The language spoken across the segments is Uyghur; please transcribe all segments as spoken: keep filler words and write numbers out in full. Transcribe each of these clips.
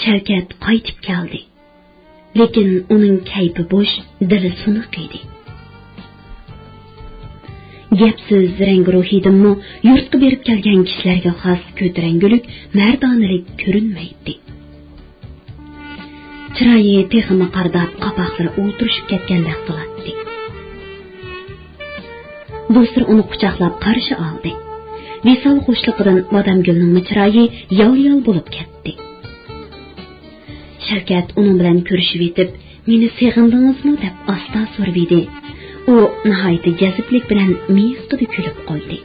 شەۋكەت قايتىپ كەلدى. لېكىن ئۇنىڭ كەيپى بوش، دىلى سۇنۇق ئىدى. گەپ-سۆز، رەڭگى-روھىدىنمۇ يۇرتقا بېرىپ كەلگەن كىشىلەرگە خاس كۆتۈرەڭگۈلۈك، مەردانىلىك كۆرۈنمەيتتى. چىرايى تېخىمۇ قارىداپ، قاپاقلىرى ئولتۇرۇشۇپ كەتكەندەك قىلاتتى. دوستلىرى ئۇنى قۇچاقلاپ قارشى ئالدى. ۋىسال خۇشلۇقىدىن بادامگۈلنىڭمۇ چىرايى يال-يال بولۇپ كەتتى. شەۋكەت ئۇنىڭ بىلەن كۆرۈشۈۋېتىپ، «مېنى سېغىندىڭىزمۇ؟» دەپ ئاستا سورىۋىدى. ئۇ ناھايىتى جەزىپلىك بىلەن مىيىققىدە كۈلۈپ قويدى.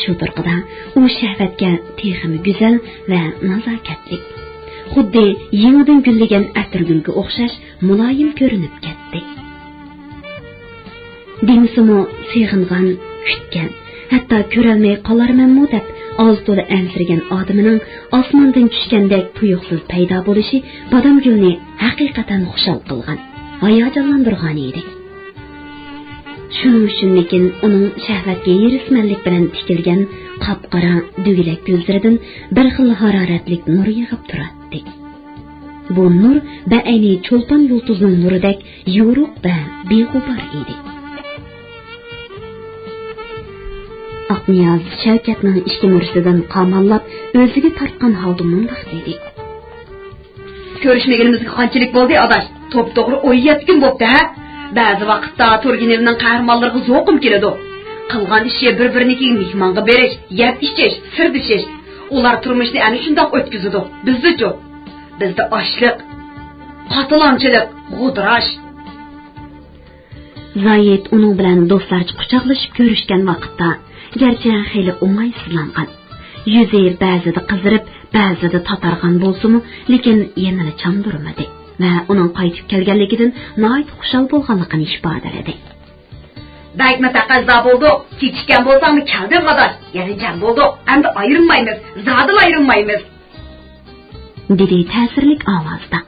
شۇ تۇرقىدا ئۇ شەھۋەتكە تېخىمۇ گۈزەل ۋە نازاكەتلىك، خۇددى يېڭىدىن گۈللىگەن ئەتىرگۈلگە ئوخشاش مۇلايىم كۆرۈنۈپ كەتتى. دېمىسىمۇ، سېغىنغان، كۈتكەن، ھەتتا كۆرەلمەي قالارمەنمۇ دەپ ئاز-تولا ئەنسىرىگەن ئادىمىنىڭ ئاسماندىن چۈشكەندەك تۇيۇقسىز پەيدا بولۇشى بادامگۈلنى ھەقىقەتەن خۇشال قىلغان، ھاياجانلاندۇرغان ئىدى. شۇنىڭ ئۈچۈنمىكىن، ئۇنىڭ شەھۋەتكە ھېرىسمەنلىك بىلەن تىكىلگەن قاپقارا دۈگىلەك كۆزلىرىدىن بىر خىل ھارارەتلىك نۇر يېغىپ تۇراتتى. بۇ نۇر بەئەينى چولپان يۇلتۇزنىڭ نۇرىدەك يورۇق ۋە بىغۇبار ئىدى. ئاقنىياز شەۋكەتنىڭ ئىككى مۈرىسىدىن قاماللاپ، ئۆزىگە تارتقان ھالدا مۇنداق دېدى: كۆرۈشمىگىنىمىزگە قانچىلىك بولدى، ئاداش؟ توپتوغرا ئون يەتتە كۈن بوپتۇ، ھە؟ بەزى ۋاقىتتا تۇرگېنېۋنىڭ قەھرىمانلىرىغا زوقۇم كېلىدۇ. قىلغان ئىشى بىر-بىرىنىڭكىگە مېھمانغا بېرىش، يەپ ئىچىش، سىردىشىش. ئۇلار تۇرمۇشنى ئەنە شۇنداق ئۆتكۈزىدۇ. بىزدىچۇ؟ بىزدە ئاچلىق، قاتىلاڭچىلىق، غودراش. زاھىت ئۇنىڭ بىلەن دوستلارچە قۇچاقلىشىپ كۆرۈشكەن ۋاقىتتا، گەرچە خېلى ئوڭايسىزلانغان، يۈزى بەزىدە قىزىرىپ، بەزىدە تاتارغان بولسىمۇ، لېكىن يەنىلا چاندۇرمىدى ۋە ئۇنىڭ قايتىپ كەلگەنلىكىدىن ناھايىتى خۇشال بولغانلىقىنى ئىپادىلىدى. بەكمۇ تەقەززا بولدۇق، كېچىككەن بولساڭمۇ كەلدىڭ ئاداش، يەنە جەم بولدۇق، ئەمدى ئايرىلمايمىز، زادىلا ئايرىلمايمىز، دېدى تەسىرلىك ئاۋازدا.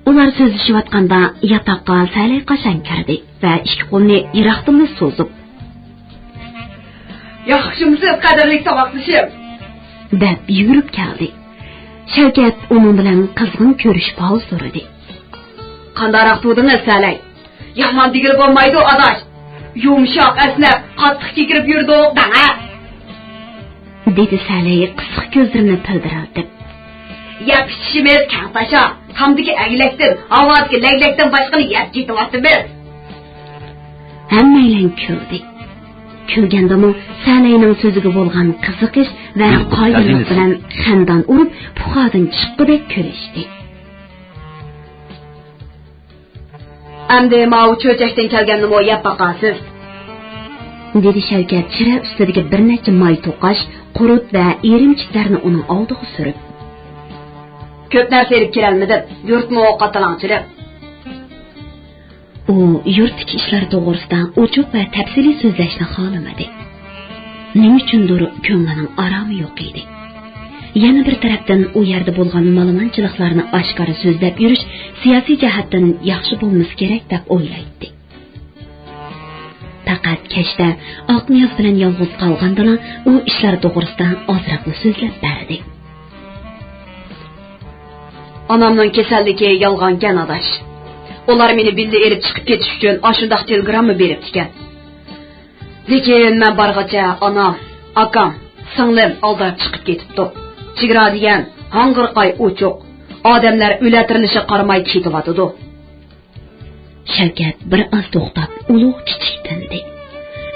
ئۇلار سۆزلىشىۋاتقاندا ياتاققا سەلەي قاشاڭ كىردى ۋە ئىككى قولىنى يىراقتىنلا سوزۇپ، ياخشىمۇسىز، قەدىرلىك ساۋاقدىشىم؟ دەپ يۈگۈرۈپ كەلدى. شەۋكەت ئۇنىڭ بىلەن قىزغىن كۆرۈشۈپ ھال سورىدى. قانداقراق تۇردىڭىز، سەلەي؟ يامان دېگىلى بولمايدۇ، ئاداش. يۇمشاق، ئەسنەپ، قاتتىق كېكىرىپ يۈردۇق دەڭە، دېدى سەلەي قىسىق كۆزلىرىنى پىلدىرلىتىپ. يەپ ئىچىشىمىز كەڭ تاشا، تامدىكى ئەگلەكتىن، ھاۋادىكى لەگلەكتىن باشقىنى يەپ كېتىۋاتىمىز. ھەممەيلەن كۈلدى. كۈلگەندىمۇ سەلەينىڭ سۆزىگە بولغان قىزىقىش ۋە قايىللىق بىلەن خەندان ئۇرۇپ، پۇخادىن چىققۇدەك كۈلۈشتى. ئەمدى ماۋۇ چۆچەكتىن كەلگەننىمۇ يەپ باقارسىز، دېدى شەۋكەت چىرە ئۈستىدىكى بىر نەچچە ماي توقاش، قۇرت ۋە ئىرىمچىكلەرنى ئۇنىڭ ئالدىغا سۈرۈپ. كۆپ نەرسە ئېلىپ كېلەلمىدىم، يۇرتمۇ قاتىلاڭچىلىق. ئۇ يۇرتتىكى ئىشلار توغرىسىدا ئوچۇق ۋە تەپسىلىي سۆزلەشنى خالىمىدى. نېمە ئۈچۈندۇر كۆڭلىنىڭ ئارامى يوق ئىدى. يەنە بىر تەرەپتىن، ئۇ يەردە بولغان مالىمانچىلىقلارنى ئاشكارا سۆزلەپ يۈرۈش سىياسىي جەھەتتىن ياخشى بولمىسا كېرەك دەپ ئويلايتتى. پەقەت كەچتە ئاقنىياز بىلەن يالغۇز قالغاندىلا، ئۇ ئىشلار توغرىسىدا ئازراقلا سۆزلەپ بەردى. ئانامنىڭ كېسەللىكى يالغانكەن، ئاداش. ئۇلار مېنى بىللە ئېلىپ چىقىپ كېتىش ئۈچۈن ئاشۇنداق تېلېگرامما بېرىپتىكەن. لېكىن مەن بارغىچە ئانام، ئاكام، سىڭلىم ئالداپ چىقىپ كېتىپتۇ. چېگرا دېگەن ھاڭغىرقاي ئوچۇق، ئادەملەر ئۆلە تىرىلىشىغا قارىماي كېتىۋاتىدۇ. شەۋكەت بىر ئاز توختاپ، ئۇلۇغ كىچىك تىندى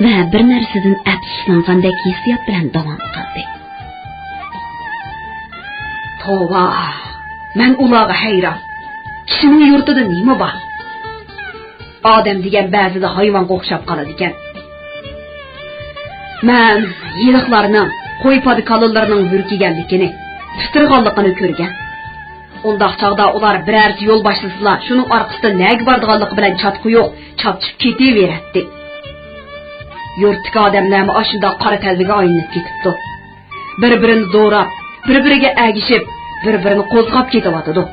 ۋە بىر نەرسىدىن ئەپسۇسلانغاندەك ھېسسىيات بىلەن داۋام قىلدى. توۋا، مەن ئۇلارغا ھەيران. كىشىنىڭ يۇرتىدا نېمە بار؟ ئادەم دېگەن بەزىدە ھايۋانغا ئوخشاپ قالىدىكەن. مەن يىلىقلارنىڭ، قوي پادا كالىلىرىنىڭ ھۈركىگەنلىكىنى، تىترىغانلىقىنى كۆرگەن. ئۇنداق چاغدا ئۇلار بىرەرسى يول باشلىسىلا، شۇنىڭ ئارقىسىدا نەگە بارىدىغانلىقى بىلەن چاتىقى يوق، چاپچىپ كېتىۋېرەتتى. يۇرتتىكى ئادەملەرمۇ ئاشۇنداق قارا تەلۋىگە ئايلىنىپ كېتىپتۇ. بىر-بىرىنى دوراپ، بىر-بىرىگە ئەگىشىپ، بىر-بىرىنى قوزغاپ كېتىۋاتىدۇ.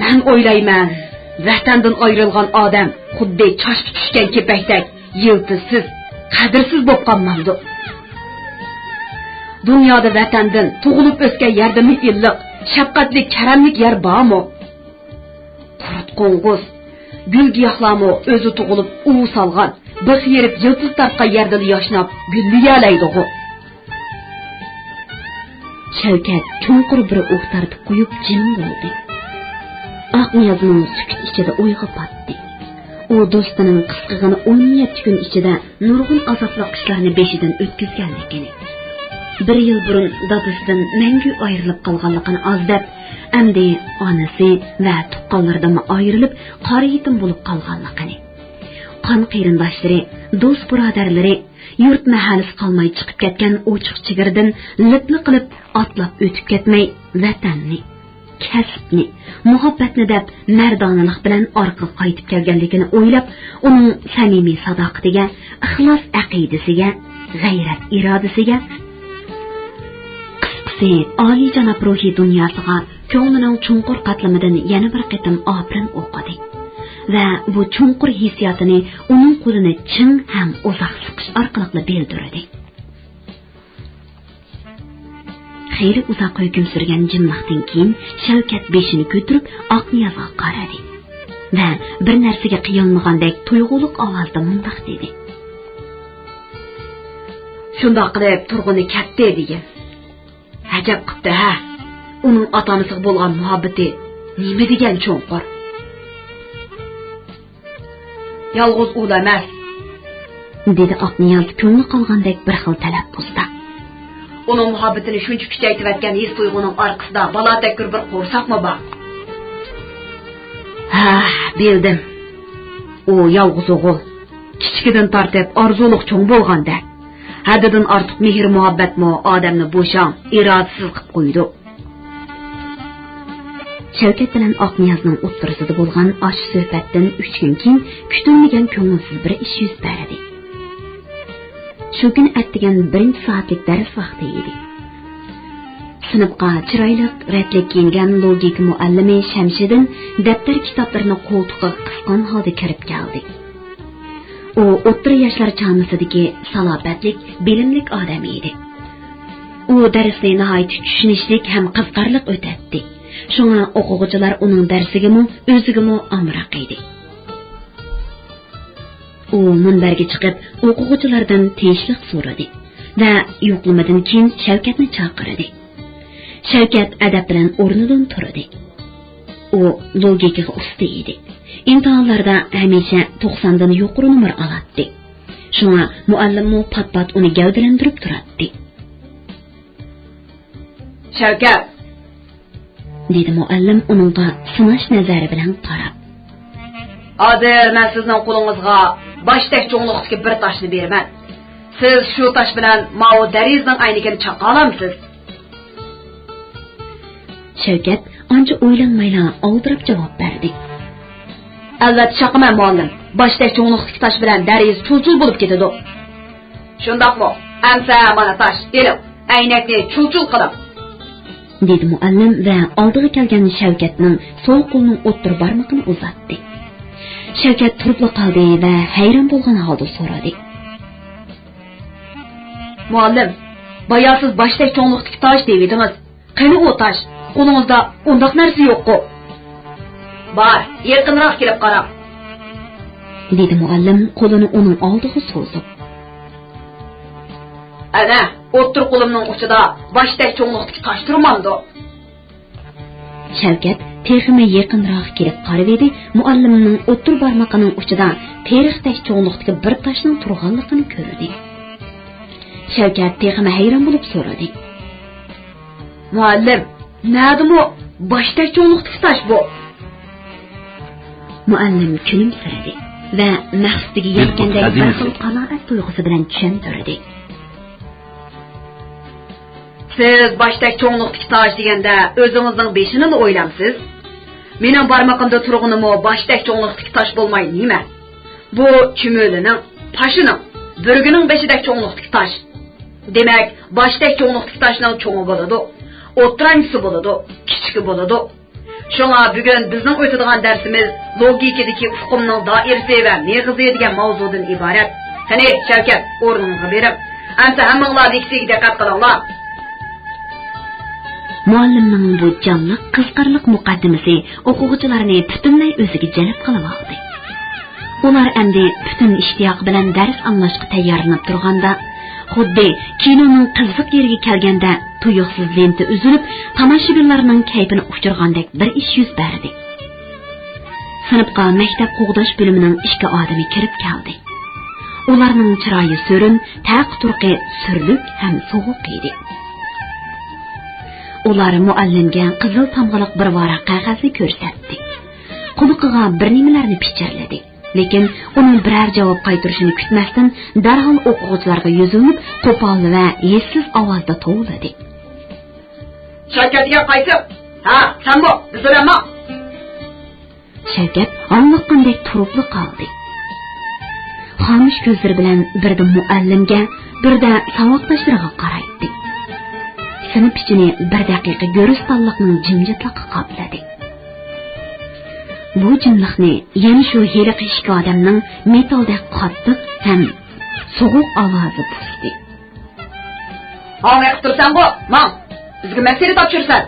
مەن ئويلايمەن، ۋەتەندىن ئايرىلغان ئادەم خۇددى چاچقا چۈشكەن كېپەكتەك يىلتىزسىز، قەدىرسىز بولۇپ قالمامدۇ؟ دۇنيادا ۋەتەندىن، تۇغۇلۇپ ئۆسكەن يەردىنمۇ ئىللىق، شەپقەتلىك، كەرەملىك يەر بارمۇ؟ قۇرت قوڭغۇز، گۈل-گىياھلارمۇ ئۆزى تۇغۇلۇپ ئۇۋا سالغان، بىخ يېرىپ يىلتىز تارتقان يەردىلا ياشناپ گۈللىيەلەيدىغۇ. شەۋكەت چوڭقۇر بىر ئۇھ تارتىپ قويۇپ جىم بولدى. ئاقنىيازمۇ سۈكۈت ئىچىدە ئويغا پاتتى. ئۇ دوستىنىڭ قىسقىغىنا ئون يەتتە كۈن ئىچىدە نۇرغۇن ئازابلىق ئىشلارنى بېشىدىن ئۆتكۈزگەنلىكىنى، بىر يىل بۇرۇن دادىسىدىن مەڭگۈ ئايرىلىپ قالغانلىقىنى ئاز دەپ، ئەمدى ئانىسى ۋە تۇغقانلىرىدىنمۇ ئايرىلىپ، قارا يېتىم بولۇپ قالغانلىقىنى، قان قېرىنداشلىرى، دوست بۇرادەرلىرى، يۇرت مەھەللىسى قالماي چىقىپ كەتكەن ئوچۇق چېگرىدىن لىپلا قىلىپ ئاتلاپ ئۆتۈپ كەتمەي، ۋەتەننى، كەسىپنى، مۇھەببەتنى دەپ مەردانىلىق بىلەن ئارقىغا قايتىپ كەلگەنلىكىنى ئويلاپ، ئۇنىڭ سەمىمىي ساداقىتىگە، ئىخلاس ئەقىدىسىگە، غەيرەت ئىرادىسىگە، قىسقىسى، ئالىيجاناب روھىي دۇنياسىغا كۆڭلىنىڭ چوڭقۇر قاتلىمىدىن يەنە بىر قېتىم ئاپىرىن ئوقۇدى ۋە بۇ چوڭقۇر ھېسسىياتىنى ئۇنىڭ قولىنى چىڭ ھەم ئۇزاق سىقىش ئارقىلىقلا بىلدۈردى. خېلى ئۇزاق ھۆكۈم سۈرگەن جىملىقتىن كېيىن شەۋكەت بېشىنى كۆتۈرۈپ ئاقنىيازغا قارىدى ۋە بىر نەرسىگە قىيالمىغاندەك تۇيغۇلۇق ئاۋازدا مۇنداق دېدى: «شۇنداق قىلىپ تۇرغىنى كەتتى دېگىن. ئەجەب قىپتۇ ھە؟ ئۇنىڭ ئاتا-ئانىسىغا بولغان مۇھەببىتى نېمە دېگەن چوڭقۇر!» «يالغۇز ئۇلا ئەمەس»، دېدى ئاقنىياز كۆڭلى قالغاندەك بىر خىل تەلەپپۇزدا. «ئۇنىڭ مۇھەببىتىنى شۇنچە كۈچەيتىۋەتكەن ھېس-تۇيغۇنىڭ ئارقىسىدا بالاتەككۈر بىر قورساقمۇ بار؟ ھە، بىلدىم. ئۇ يالغۇز ئوغۇل. كىچىكىدىن تارتىپ ئارزۇلۇق چوڭ بولغان-دە. ھەددىدىن ئارتۇق مېھىر-مۇھەببەتمۇ ئادەمنى بوشاڭ، ئىرادىسىز قىپ قويىدۇ.» شەۋكەت بىلەن ئاقنىيازنىڭ ئوتتۇرىسىدا بولغان ئاشۇ سۆھبەتتىن ئۈچ كۈن كېيىن كۈتۈلمىگەن كۆڭۈلسىز بىر ئىش يۈز بەردى. شۇ كۈنى ئەتىگەن بىرىنچى سائەتلىك دەرس ۋاقتى ئىدى. سىنىپقا چىرايلىق، رەتلىك كىيىنگەن لوگىكا مۇئەللىمى شەمشىدىن دەپتەر-كىتابلىرىنى قولتۇقىغا قىسقان ھالدا كىرىپ كەلدى. ئۇ ئوتتۇرا ياشلار چامىسىدىكى سالاپەتلىك، بىلىملىك ئادەم ئىدى. ئۇ دەرسنى ناھايىتى چۈشىنىشلىك ھەم قىزىقارلىق ئۆتەتتى. شۇڭا ئوقۇغۇچىلار ئۇنىڭ دەرسىگىمۇ، ئۆزىگىمۇ ئامراق ئىدى. ئۇ مۇنبەرگە چىقىپ، ئوقۇغۇچىلاردىن تىنچلىق سورىدى ۋە يوقلىمىدىن كېيىن شەۋكەتنى چاقىردى. شەۋكەت ئەدەپ بىلەن ئورنىدىن تۇردى. ئۇ لوگىكىغا ئۇستا ئىدى. ئىمتىھانلاردا ھەمىشە توقساندىن يۇقىرى نومۇر ئالاتتى. شۇڭا مۇئەللىممۇ پات-پات ئۇنى گەۋدىلەندۈرۈپ تۇراتتى. «شەۋكەت!» دېدى مۇئەللىم ئۇنىڭغا سىناش نەزەرى بىلەن قاراپ. «ھازىر مەن سىزنىڭ قولىڭىزغا باش تەك چوڭلۇقتىكى بىر تاشنى بېرىمەن. سىز شۇ تاش بىلەن ماۋۇ دەرىزىنىڭ ئەينىكىنى چاقالامسىز؟» شەۋكەت ئانچە ئويلانمايلا ئالدىراپ جاۋاب بەردى. «ئەلۋەتتە چاقىمەن، مۇئەللىم. باش تەك چوڭلۇقتىكى تاش بىلەن دەرىز چۇل-چۇل بولۇپ كېتىدۇ.» «شۇنداقمۇ؟ ئەمسە مانا تاش، ئېلىڭ، ئەينەكنى چۇل-چۇل قىلىڭ.» دېدى مۇئەللىم ۋە ئالدىغا كەلگەن شەۋكەتنىڭ سول قولىنىڭ ئوتتۇرا بارمىقىنى ئۇزاتتى. شەۋكەت تۇرۇپلا قالدى ۋە ھەيران بولغان ھالدا سورىدى. «مۇئەللىم، بايا سىز باش تەك چوڭلۇقتىكى تاش دەۋىدىڭىز. قېنى ئۇ تاش؟ قولىڭىزدا ئۇنداق نەرسە يوققۇ؟» «بار، يېقىنراق كېلىپ قاراڭ.» دېدى مۇئەللىم قولىنى ئۇنىڭ ئالدىغا سوزۇپ. «ئەنە، ئوتتۇرا قولۇمنىڭ ئۇچىدا باش تەك چوڭلۇقتىكى تاش تۇرمامدۇ؟» شەۋكەت تېخىمۇ يېقىنراق كېلىپ قارىۋىدى، مۇئەللىمنىڭ ئوتتۇرا بارمىقىنىڭ ئۇچىدا تېرىقتەك چوڭلۇقتىكى بىر تاشنىڭ تۇرغانلىقىنى كۆردى. شەۋكەت تېخىمۇ ھەيران بولۇپ سورىدى. «مۇئەللىم، نەدىمۇ باش تەك چوڭلۇقتىكى تاش بۇ؟» مۇئەللىم كۈلۈمسىرىدى ۋە مەقسىتىگە يەتكەندەك بىر خىل قانائەت تۇيغۇسى بىلەن چۈشەندۈردى. سىز باش تەك چوڭلۇقتىكى تاش دېگەندە ئۆزىڭىزنىڭ بېشىنىلا ئويلامسىز؟ مېنىڭ بارمىقىمدا تۇرغىنىمۇ باش تەك چوڭلۇقتىكى تاش بولماي نېمە؟ بۇ چۈمۈلىنىڭ، پاشىنىڭ، بۈرگىنىڭ بېشىدەك چوڭلۇقتىكى تاش. دېمەك، باش تەك چوڭلۇقتىكى تاشنىڭ چوڭى بولىدۇ، ئوتتۇرانچىسى بولىدۇ، كىچىكى بولىدۇ. شۇڭا بۈگۈن بىزنىڭ ئۆتىدىغان دەرسىمىز لوگىكىدىكى ئۇقۇمنىڭ دائىرىسى ۋە مېغىزى دېگەن ماۋزۇدىن ئىبارەت. قېنى، شەۋكەت، ئورنىڭىزغا بېرىڭ. ئەمسە ھەممىڭلار لېكسىيەگە دىققەت قىلىڭلار. مۇئەللىمنىڭ بۇ جانلىق، قىزىقارلىق مۇقەددىمىسى ئوقۇغۇچىلارنى پۈتۈنلەي ئۆزىگە جەلپ قىلىۋالدى. ئۇلار ئەمدى پۈتۈن ئىشتىياقى بىلەن دەرس ئاڭلاشقا تەييارلىنىپ تۇرغاندا، خۇددى كىنونىڭ قىزىق يېرىگە كەلگەندە تۇيۇقسىز لېنتا ئۈزۈلۈپ، تاماشىبىنلارنىڭ كەيپىنى ئۇچۇرغاندەك بىر ئىش يۈز بەردى. سىنىپقا مەكتەپ قوغداش بۆلۈمىنىڭ ئىككى ئادىمى كىرىپ كەلدى. ئۇلارنىڭ چىرايى سۆرۈن، تەقى-تۇرقى سۈرلۈك ھەم سوغۇق ئىدى. ئۇلار مۇئەللىمگە قىزىل تامغىلىق بىر ۋاراق قەغەزنى كۆرسەتتى. قۇلىقىغا بىر نېمىلەرنى پىچىرلىدى. لېكىن ئۇنىڭ بىرەر جاۋاب قايتۇرۇشىنى كۈتمەستىن، دەرھال ئوقۇغۇچىلارغا يۈزلىنىپ، قوپال ۋە ھېسسىز ئاۋازدا توۋلىدى. شاكەت دېگەن قايسى؟ ھە، سەنمۇ؟ بىز بىلەنمۇ؟ شەۋكەت ھاڭۋاققاندەك تۇرۇپلا قالدى. خامۇش كۆزلىرى بىلەن بىردە مۇئەللىمگە، بىردە ساۋاقداشلىرىغا قارايتتى. سىنىپ ئىچىنى بىر دەقىقە گۆرىستانلىقنىڭ جىمجىتلىقى قاپلىدى. بۇ جىملىقنى يەنە شۇ ھېلىقى ئىككى ئادەمنىڭ مېتالدەك قاتتىق ھەم سوغۇق ئاۋازى بۇزدى. ھاڭ ئېقىپ تۇرسەنغۇ، ماڭ، بىزگە مەسىلە تاپشۇرىسەن.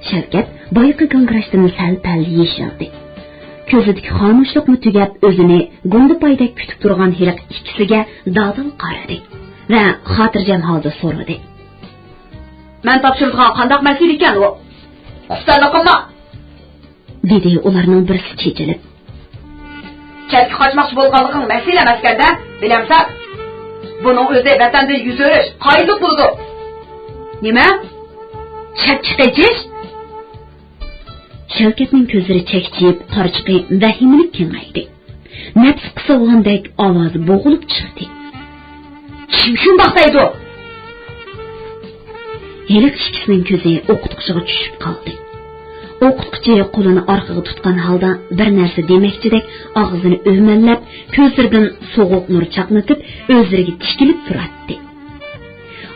شەۋكەت بايىقى گاڭگىراشتىن سەل-پەل يېشىلدى. كۆزىدىكى خامۇشلۇقمۇ تۈگەپ، ئۆزىنى گۇندىپايدەك كۈتۈپ تۇرغان ھېلىقى ئىككىسىگە دادىل قارىدى ۋە خاتىرجەم ھالدا سورىدى. مەن تاپشۇرىدىغان قانداق مەسىلە ئىكەن ئۇ؟ ئۇقۇپسەنلىقىممۇ؟ دېدى ئۇلارنىڭ بىرسى چېچىلىپ. چەتكە قاچماقچى بولغانلىقىڭ مەسىلە ئەمەسكەندە، بىلەمسەن؟ بۇنىڭ ئۆزى ۋەتەندىن يۈز ئۆرۈش، خائىنلىق بولىدۇ. نېمە؟ چەتكە قېچىش؟ شەۋكەتنىڭ كۆزلىرى چەكچىيىپ، قارىچۇقى ۋەھىمىلىك كېڭەيدى. نەپسى قىسىلغاندەك ئاۋازى بوغۇلۇپ چىقتى. كىم شۇنداق دەيدۇ؟ ھېلىقى ئىككىسىنىڭ كۆزى ئوقۇتقۇچىغا چۈشۈپ قالدى. ئوقۇتقۇچى قولىنى ئارقىغا تۇتقان ھالدا بىر نەرسە دېمەكچىدەك ئاغزىنى ئۆمەللەپ، كۆزلىرىدىن سوغۇق نۇر چاقنىتىپ، ئۆزلىرىگە تىكىلىپ تۇراتتى.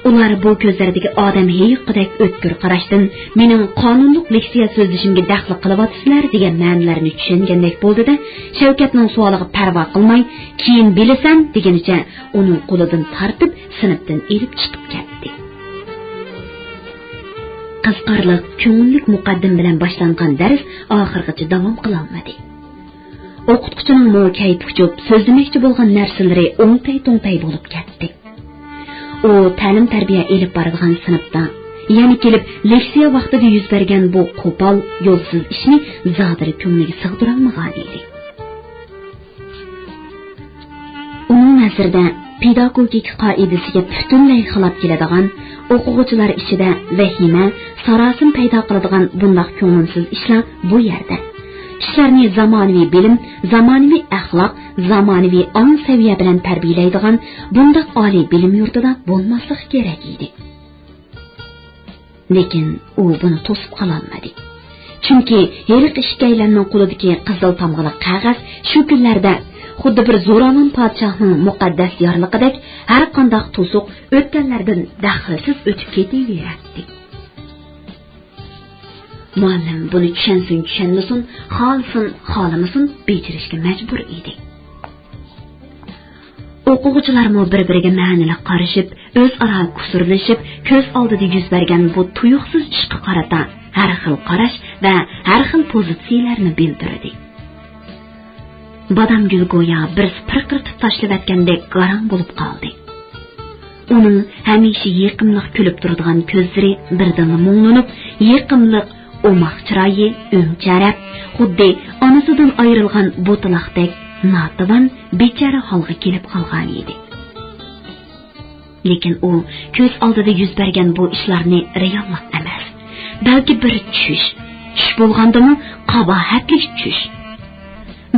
ئۇلار بۇ كۆزلەردىكى ئادەم ھېيىققىدەك ئۆتكۈر قاراشتىن، مېنىڭ قانۇنلۇق لېكسىيە سۆزلىشىمگە دەخلى قىلىۋاتىسىلەر دېگەن مەنىلەرنى چۈشەنگەندەك بولدى-دە، شەۋكەتنىڭ سوئالىغا پەرۋا قىلماي، كېيىن بىلىسەن دېگىنىچە ئۇنىڭ قولىدىن تارتىپ، سىنىپتىن ئېلىپ چىقىپ كەتتى. قىزىقارلىق، كۆڭۈللۈك مۇقەددىمە بىلەن باشلانغان دەرس ئاخىرغىچە داۋام قىلالمىدى. ئوقۇتقۇچىنىڭمۇ كەيپى ئۇچۇپ، سۆزلىمەكچى بولغان نەرسىلىرى ئوڭتەي-توڭتەي بولۇپ كەتتى. ئۇ تەلىم-تەربىيە ئېلىپ بارىدىغان سىنىپتا يەنە كېلىپ، لېكسىيە ۋاقتىدا يۈز بەرگەن بۇ قوپال، يولسىز ئىشنى زادىلا كۆڭلىگە سىغدۇرالمىغانىدى. ئۇنىڭ نەزىرىدە، پېداگوگىكا قائىدىسىگە پۈتۈنلەي خىلاپ كېلىدىغان، ئوقۇغۇچىلار ئىچىدە ۋەھىمە، ساراسىمە پەيدا قىلىدىغان بۇنداق كۆڭۈلسىز ئىشلار بۇ يەردە. كىشىلەرنى زامانىۋى بىلىم، زامانىۋى ئەخلاق، زامانىۋى ئاڭ سەۋىيە بىلەن تەربىيەلەيدىغان بۇنداق ئالىي بىلىم يۇرتىدا بولماسلىقى كېرەك ئىدى. لېكىن ئۇ بۇنى توسۇپ قالالمىدى. چۈنكى ھېلىقى ئىككىيلەننىڭ قولىدىكى قىزىل تامغىلىق قەغەز شۇ كۈنلەردە خۇددى بىر زوراۋان پادىشاھنىڭ مۇقەددەس يارلىقىدەك ھەر قانداق توسۇق ئۆتكەنلەردىن دەخلىسىز ئۆتۈپ كېتىۋېرەتتى. مۇئەللىم بۇنى چۈشەنسۇن-چۈشەنمىسۇن، خالىسۇن-خالىمىسۇن بېجىرىشكە مەجبۇر ئىدى. ئوقۇغۇچىلارمۇ بىر-بىرىگە مەنىلىك قارىشىپ، ئۆزئارا كۇسۇرلىشىپ، كۆز ئالدىدا يۈز بەرگەن بۇ تۇيۇقسىز ئىشقا قارىتا ھەر خىل قاراش ۋە ھەر خىل پوزىتسىيەلەرنى بىلدۈردى. بادامگۈل گويا بىرسى پىرقىرىتىپ تاشلىۋەتكەندەك گاراڭ بولۇپ قالدى. ئۇنىڭ ھەمىشە يېقىملىق كۈلۈپ تۇرىدىغان كۆزلىرى بىردىنلا مۇڭلىنىپ، يېقىملىق ئوماق چىرايى ئۆڭچەرەپ، خۇددى ئانىسىدىن ئايرىلغان بوتىلاقتەك ناتىۋان، بىچارە ھالغا كېلىپ قالغان ئىدى. لېكىن ئۇ كۆز ئالدىدا يۈز بەرگەن بۇ ئىشلارنى رېئاللىق ئەمەس، بەلكى بىر چۈش، چۈش بولغاندىمۇ قاباھەتلىك چۈش.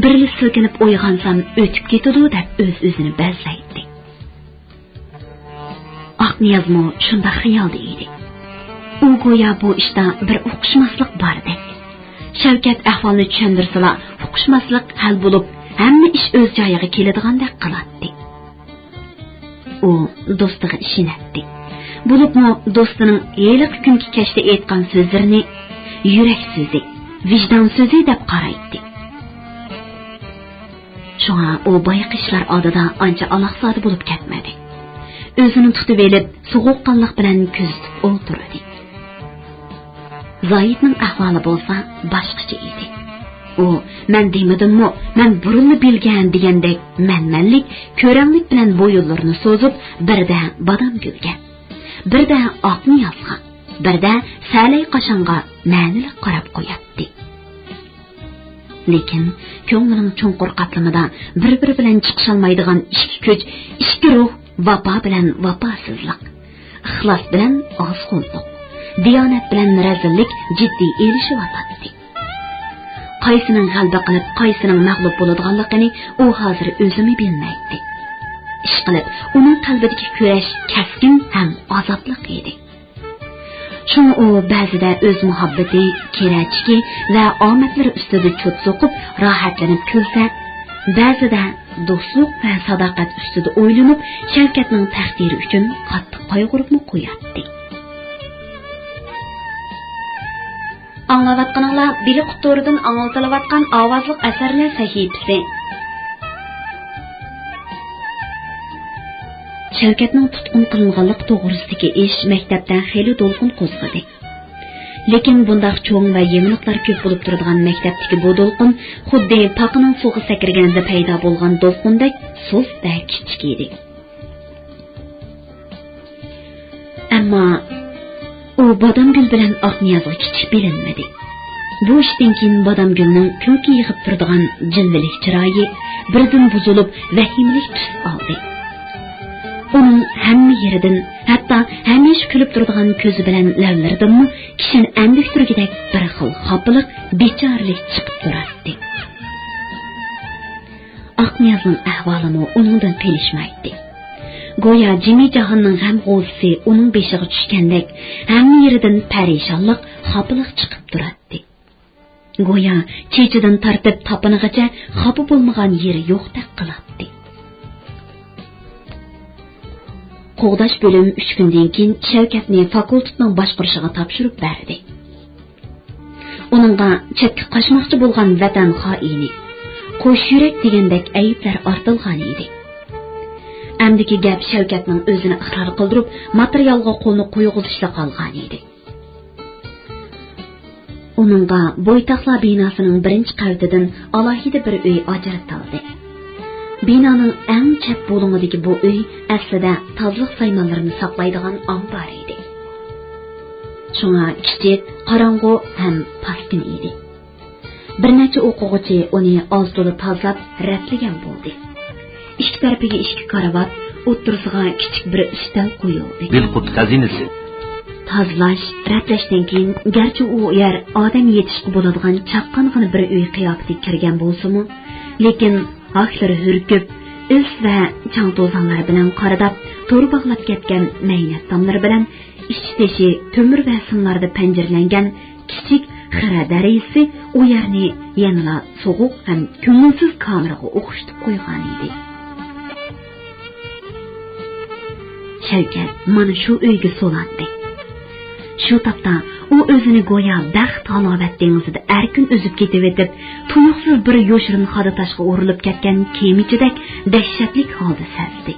بىرلا سىلكىنىپ ئويغانسام ئۆتۈپ كېتىدۇ دەپ ئۆز-ئۆزىنى بەزلەيتتى. ئاقنىيازمۇ شۇنداق خىيالدا ئىدى. ئۇ گويا بۇ ئىشتا بىر ئۇقۇشماسلىق باردەك. شەۋكەت ئەھۋالنى چۈشەندۈرسىلا، ئۇقۇشماسلىق ھەل بولۇپ، ھەممە ئىش ئۆز جايىغا كېلىدىغاندەك قىلاتتى. ئۇ دوستىغا ئىشىنەتتى. بولۇپمۇ دوستىنىڭ ھېلىقى كۈنكى كەچتە ئېيتقان سۆزلىرىنى يۈرەك سۆزى، ۋىجدان سۆزى دەپ قارايتتى. شۇڭا ئۇ بايىقى ئىشلار ئالدىدا ئانچە ئالاقزادە بولۇپ كەتمىدى. ئۆزىنى تۇتۇۋېلىپ، سوغۇققانلىق بىلەن كۆزىتىپ ئولتۇردى. زاھىتنىڭ ئەھۋالى بولسا باشقىچە ئىدى. ئۇ، «مەن دېمىدىممۇ، مەن بۇرۇنلا بىلگەن» دېگەندەك مەنمەنلىك، كۆرەڭلىك بىلەن بويۇنلىرىنى سوزۇپ، بىردە بادامگۈلگە، بىردە ئاقنىيازغا، بىردە سەلەي قاشاڭغا مەنىلىك قاراپ قوياتتى. لېكىن كۆڭلىنىڭ چوڭقۇر قاتلىمىدا بىر-بىرى بىلەن چىقىشالمايدىغان ئىككى كۈچ، ئىككى روھ، ۋاپا بىلەن ۋاپاسىزلىق، ئىخلاس بىلەن ئازغۇنلۇق، دىيانەت بىلەن رەزىللىك جىددىي ئېلىشىۋاتاتتى. قايسىنىڭ غەلىبە قىلىپ، قايسىنىڭ مەغلۇپ بولىدىغانلىقىنى ئۇ ھازىر ئۆزىمۇ بىلمەيتتى. ئىشقىلىپ، ئۇنىڭ قەلبىدىكى كۈرەش كەسكىن ھەم ئازابلىق ئىدى. شۇڭا ئۇ بەزىدە ئۆز مۇھەببىتى، كىرەچىكى ۋە ئامەتلىرى ئۈستىدە چوت سوقۇپ، راھەتلىنىپ كۈلسە، بەزىدە دوستلۇق ۋە ساداقەت ئۈستىدە ئويلىنىپ، شەۋكەتنىڭ تەقدىرى ئۈچۈن قاتتىق قايغۇرۇپمۇ قوياتتى. ئاڭلاۋاتقىنىڭلار بىلىقۇت تورىدىن ئاڭلىتىلىۋاتقان ئاۋازلىق ئەسەرلەر سەھىپىسى. شەۋكەتنىڭ تۇتقۇن قىلىنغانلىقى توغرىسىدىكى ئىش مەكتەپتە خېلى دولقۇن قوزغىدى. لېكىن بۇنداق چوڭ ۋە يېڭىلىقلار كۆپ بولۇپ تۇرىدىغان مەكتەپتىكى بۇ دولقۇن خۇددى پاقىنىڭ سۇغا سەكرىگەندە پەيدا بولغان دولقۇندەك سۇس ۋە كىچىك ئىدى. ئەمما ئۇ بادامگۈل بىلەن ئاقنىيازغا كىچىك بىلىنمىدى. بۇ ئىشتىن كېيىن بادامگۈلنىڭ كۈلكە يىغىپ تۇرىدىغان جىلۋىلىك چىرايى بىردىن بۇزۇلۇپ، ۋەھىمىلىك تۈس ئالدى. ئۇنىڭ ھەممە يېرىدىن، ھەتتا ھەمىشە كۈلۈپ تۇرىدىغان كۆزى بىلەن لەۋلىرىدىنمۇ كىشىنى ئەندىكتۈرگۈدەك بىر خىل خاپىلىق، بىچارىلىك چىقىپ تۇراتتى. ئاقنىيازنىڭ ئەھۋالىمۇ ئۇنىڭدىن قېلىشمايتتى. گويا جىمى جاھاننىڭ غەم-غۇسسىسى ئۇنىڭ بېشىغا چۈشكەندەك، ھەممە يېرىدىن پەرىشانلىق، خاپىلىق چىقىپ تۇراتتى. گويا چېچىدىن تارتىپ تاپىنىغىچە خاپا بولمىغان يېرى يوقتەك قىلاتتى. قوغداش بۆلۈمى ئۈچ كۈندىن كېيىن شەۋكەتنى فاكۇلتېتنىڭ باشقۇرۇشىغا تاپشۇرۇپ بەردى. ئۇنىڭغا چەتكە قاچماقچى بولغان ۋەتەن خائىنى، قوش يۈرەك دېگەندەك ئەيىبلەر ئارتىلغان ئىدى. ئەمدىكى گەپ شەۋكەتنىڭ ئۆزىنى ئىقرار قىلدۇرۇپ، ماتېرىيالغا قولنى قويغۇزۇشلا قالغان ئىدى. ئۇنىڭغا بويتاقلار بىناسىنىڭ بىرىنچى قەۋىتىدىن ئالاھىدە بىر ئۆي ئاجرىتىلدى. بىنانىڭ ئەڭ چەت بۇلۇڭىدىكى بۇ ئۆي ئەسلىدە تازىلىق سايمانلىرىنى ساقلايدىغان ئامبار ئىدى. شۇڭا كىچىك، قاراڭغۇ ھەم پاسكىنا ئىدى. بىر نەچچە ئوقۇغۇچى ئۇنى ئاز-تولا تازىلاپ، رەتلىگەن بولدى. ئىككى تەرىپىگە ئىككى كارىۋات، ئوتتۇرىسىغا كىچىك بىر ئۈستەل قويۇلدى. بىلقۇت خەزىنىسى. تازىلاش، رەتلەشتىن كېيىن، گەرچە ئۇ يەر ئادەم يېتىشقا بولىدىغان چاققانغىنا بىر ئۆي قىياپىتىگە كىرگەن بولسىمۇ، لېكىن ھاكلىرى ھۈركۈپ، ئىس ۋە چاڭ-توزانلار بىلەن قارىداپ، تور باغلاپ كەتكەن مەينەت تاملىرى بىلەن ئىچ-تېشى تۆمۈر ۋە سىملاردىن پەنجىرلەنگەن كىچىك خىرە دەرىزىسى ئۇ يەرنى يەنىلا سوغۇق ھەم كۆڭۈلسىز كامېرغا ئوخشىتىپ قويغانىدى. شەۋكەت مانا شۇ ئۆيگە سولاندى. شۇ تاپتا ئۇ ئۆزىنى گويا بەخت-ھالاۋەت دېڭىزىدا ئەركىن ئۈزۈپ كېتىۋېتىپ، تۇيۇقسىز بىر يوشۇرۇن خادا تاشقا ئۇرۇلۇپ كەتكەن كېمىچىدەك دەھشەتلىك ھالدا سەزدى.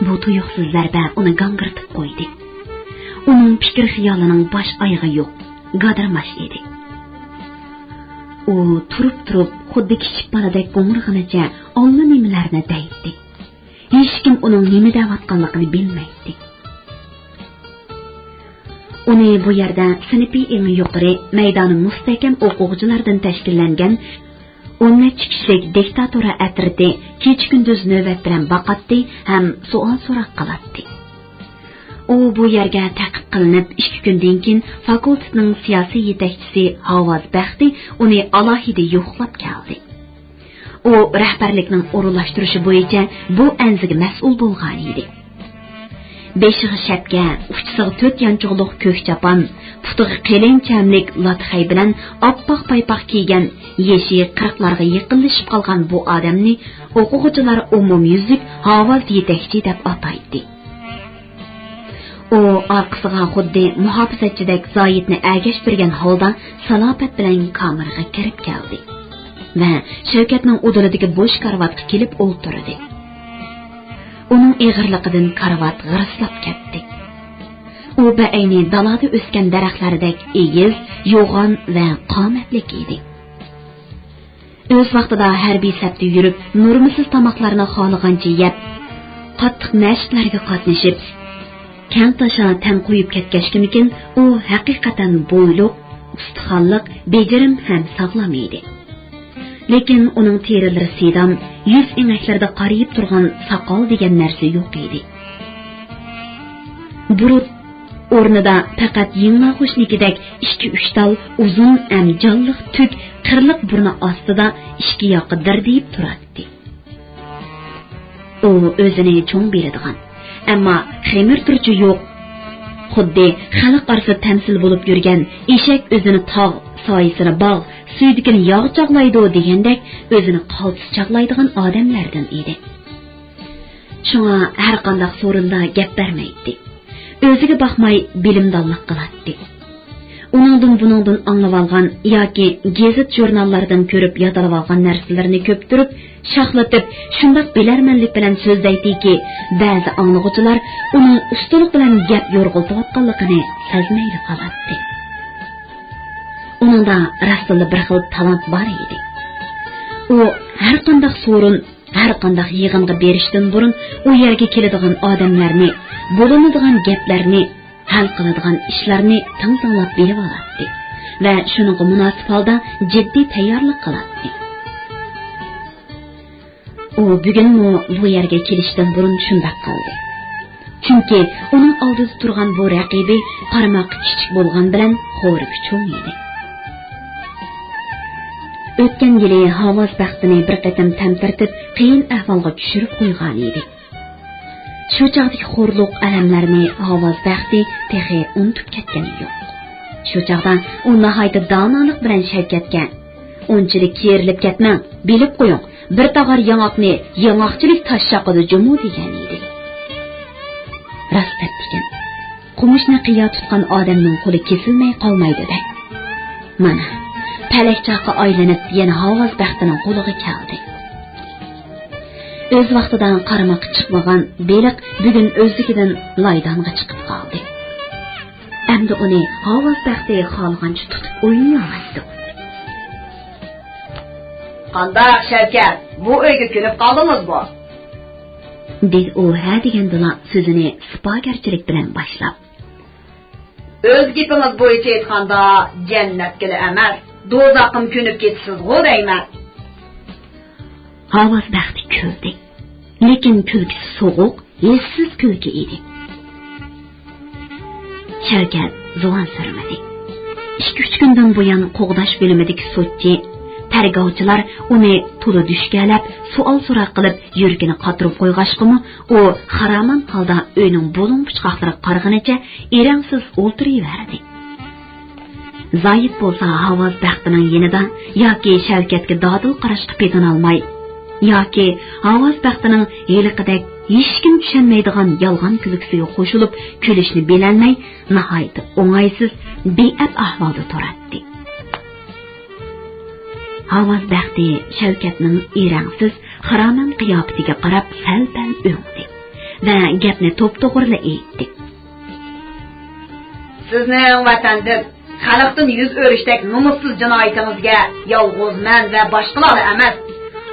بۇ تۇيۇقسىز زەربە ئۇنى گاڭگىرىتىپ قويدى. ئۇنىڭ پىكىر-خىيالىنىڭ باش-ئايىغى يوق، گادىرماش ئىدى. ئۇ تۇرۇپ-تۇرۇپ، خۇددى كىچىك بالىدەك گوڭۇرغىنىچە ئاللىنېمىلەرنى دەيتتى. ھېچكىم ئۇنىڭ نېمە دەۋاتقانلىقىنى بىلمەيتتى. ئۇنى بۇ يەردە سىنىپى ئېڭى يۇقىرى، مەيدانى مۇستەھكەم ئوقۇغۇچىلاردىن تەشكىللەنگەن ئون نەچچە كىشىلىك دىكتاتورا ئەترىتى كېچە-كۈندۈز نۆۋەت بىلەن باقاتتى ھەم سوئال-سوراق قىلاتتى. ئۇ بۇ يەرگە تەقىب قىلىنىپ، ئىككى كۈندىن كېيىن فاكۇلتېتنىڭ سىياسىي يېتەكچىسى ھاۋاز بەختى ئۇنى ئالاھىدە يوقلاپ كەلدى. ئۇ رەھبەرلىكنىڭ ئورۇنلاشتۇرۇشى بويىچە بۇ ئەنزىگە مەسئۇل بولغانىدى. بېشىغا شەپكە، ئۇچىسىغا تۆت يانچۇقلۇق كۆك چاپان، پۇتىغا قېلىن چەملىك لاتخەي بىلەن ئاپئاق پايپاق كىيگەن، يېشى قىرىقلارغا يېقىنلىشىپ قالغان بۇ ئادەمنى ئوقۇغۇچىلار ئومۇميۈزلۈك ھاۋاز يېتەكچى دەپ ئاتايتتى. ئۇ ئارقىسىغا خۇددى مۇھاپىزەتچىدەك زاھىتنى ئەگەشتۈرگەن ھالدا سالاپەت بىلەن كامېرغا كىرىپ كەلدى ۋە شەۋكەتنىڭ ئۇدۇلىدىكى بوش كارىۋاتقا كېلىپ ئولتۇردى. ئۇنىڭ ئېغىرلىقىدىن كارىۋات غىرىسلاپ كەتتى. ئۇ بەئەينى دالادا ئۆسكەن دەرەخلەردەك ئېگىز، يوغان ۋە قامەتلىك ئىدى. ئۆز ۋاقتىدا ھەربىي سەپتە يۈرۈپ، نورمىسىز تاماقلارنى خالىغانچە يەپ، قاتتىق مەشىقلەرگە قاتنىشىپ، كەڭ تاشا تەن قويۇپ كەتكەچكىمىكىن، ئۇ ھەقىقەتەن بويلۇق، ئۇستىخانلىق، بېجىرىم ھەم ساغلام ئىدى. لېكىن ئۇنىڭ تېرىلىرى سىدام، يۈز ئېڭەكلىرىدە قارىيىپ تۇرغان ساقال دېگەن نەرسە يوق ئىدى. بۇرۇت ئورنىدا پەقەت يىڭناغۇچنىكىدەك ئىككى-ئۈچ تال ئۇزۇن ھەم جانلىق تۈك قىرلىق بۇرنى ئاستىدا ئىككى ياققا دىردىيىپ تۇراتتى. ئۇ ئۆزىنى چوڭ بىلىدىغان، ئەمما خېمىر تۇرچى يوق، خۇددى خەلق ئارىسىدا تەمسىل بولۇپ يۈرگەن ئېشەك ئۆزىنى تاغ، سايىسىنى باغ، سۈيدۈكىنى ياغ چاغلايدۇ دېگەندەك ئۆزىنى قالتىس چاغلايدىغان ئادەملەردىن ئىدى. شۇڭا ھەرقانداق سورۇندا گەپ بەرمەيتتى. ئۆزىگە باقماي بىلىمدانلىق قىلاتتى. ئۇنىڭدىن بۇنىڭدىن ئاڭلىۋالغان ياكى گېزىت-ژۇرناللاردىن كۆرۈپ يادلىۋالغان نەرسىلىرىنى كۆپتۈرۈپ، شاخلىتىپ، شۇنداق بىلەرمەنلىك بىلەن سۆزلەيتتىكى، بەزى ئاڭلىغۇچىلار ئۇنىڭ ئۇستىلىق بىلەن گەپ يورغىلىتىۋاتقانلىقىنى سەزمەيلا قالاتتى. ئۇنىڭدا راستتىنلا بىر خىل تالانت بار ئىدى. ئۇ ھەرقانداق سورۇن، ھەرقانداق يىغىنغا بېرىشتىن بۇرۇن ئۇ يەرگە كېلىدىغان ئادەملەرنى، بولۇنىدىغان گەپلەرنى، ھەل قىلىدىغان ئىشلارنى تىڭ تىڭلاپ بىلىۋالاتتى ۋە شۇنىڭغا مۇناسىپ ھالدا جىددىي تەييارلىق قىلاتتى. ئۇ بۈگۈنمۇ بۇ يەرگە كېلىشتىن بۇرۇن شۇنداق قىلدى. چۈنكى ئۇنىڭ ئالدىدا تۇرغان بۇ رەقىبى قارىماققا كىچىك بولغان بىلەن خورىكى چوڭ ئىدى. ئۆتكەن يىلى ھاۋاز بەختىنى بىر قېتىم تەمتىرىتىپ، قىيىن ئەھۋالغا چۈشۈرۈپ قويغانىدى. شۇ چاغدىكى خورلۇق ئەلەملەرنى ھاۋاز بەختى تېخى ئۇنتۇپ كەتكىنى يوق. شۇ چاغدا ئۇ ناھايىتى دانالىق بىلەن شەۋكەتكە، «ئۇنچىلىك كېرىلىپ كەتمەڭ، بىلىپ قويۇڭ، بىر تاغار ياڭاقنى ياڭاقچىلىك تاش چاقىدۇ جۇمۇ» دېگەن ئىدى. راست دەپتىكەن. قومۇشنى قىيا تۇتقان ئادەمنىڭ قولى كېسىلمەي قالمايدۇ دەك. مانا، پەلەك چاققا ئايلىنىپ، يەنە ھاۋاز بەختىنىڭ قولىغا كەلدى. ئۆز ۋاقتىدا قارىماققا چىقمىغان بېلىق بۈگۈن ئۆزلۈكىدىن لايدانغا چىقىپ قالدى. ئەمدى ئۇنى ھاۋاز بەختى خالىغانچە تۇتۇپ ئوينىيالايدۇ. «قانداق، شەۋكەت، بۇ ئۆيگە كۆنۈپ قالدىڭىزمۇ؟» دېدى ئۇ ھە دېگەندىلا سۆزىنى سىپاگەرچىلىك بىلەن باشلاپ. «ئۆز گېپىڭىز بويىچە ئېيتقاندا، جەننەتكىلا ئەمەس، دوزاخقىمۇ كۆنۈپ كېتىسىزغۇ دەيمەن.» ھاۋاز بەختى كۈلدى. لېكىن كۈلكىسى سوغۇق، ھېسسىز كۈلكە ئىدى. شەۋكەت زۇۋان سۈرمىدى. ئىككى-ئۈچ كۈندىن بۇيان قوغداش بۆلۈمىدىكى سوتچى، تەرگاۋچىلار ئۇنى تولا دۈشكەلەپ، سوئال-سوراق قىلىپ، يۈرىكىنى قاتۇرۇپ قويغاچقىمۇ، ئۇ خىرامان ھالدا ئۆينىڭ بۇلۇڭ-پۇچقاقلىرىغا قارىغىنىچە ئېرەڭسىز ئولتۇرۇۋەردى. زايىت بولسا ھاۋاز بەختىنىڭ يېنىدا ياكى شەۋكەتكە دادىل قاراشقا پېتىنالماي، ياكى ھاۋاز بەختىنىڭ ھېلىقىدەك ھېچكىم چۈشەنمەيدىغان يالغان كۈلكىسىگە قوشۇلۇپ كۈلۈشنى بىلەلمەي، ناھايىتى ئوڭايسىز، بىئەپ ئەھۋالدا تۇراتتى. ھاۋاز بەختى شەۋكەتنىڭ ئېرەڭسىز، خىرامان قىياپىتىگە قاراپ سەل-پەل ئۆڭدى ۋە گەپنى توپتوغرىلا ئېيتتى. سىزنىڭ ۋەتەندىن، خەلقتىن يۈز ئۆرۈشتەك نومۇسسىز جىنايىتىڭىزگە يالغۇز مەن ۋە باشقىلارلا ئەمەس،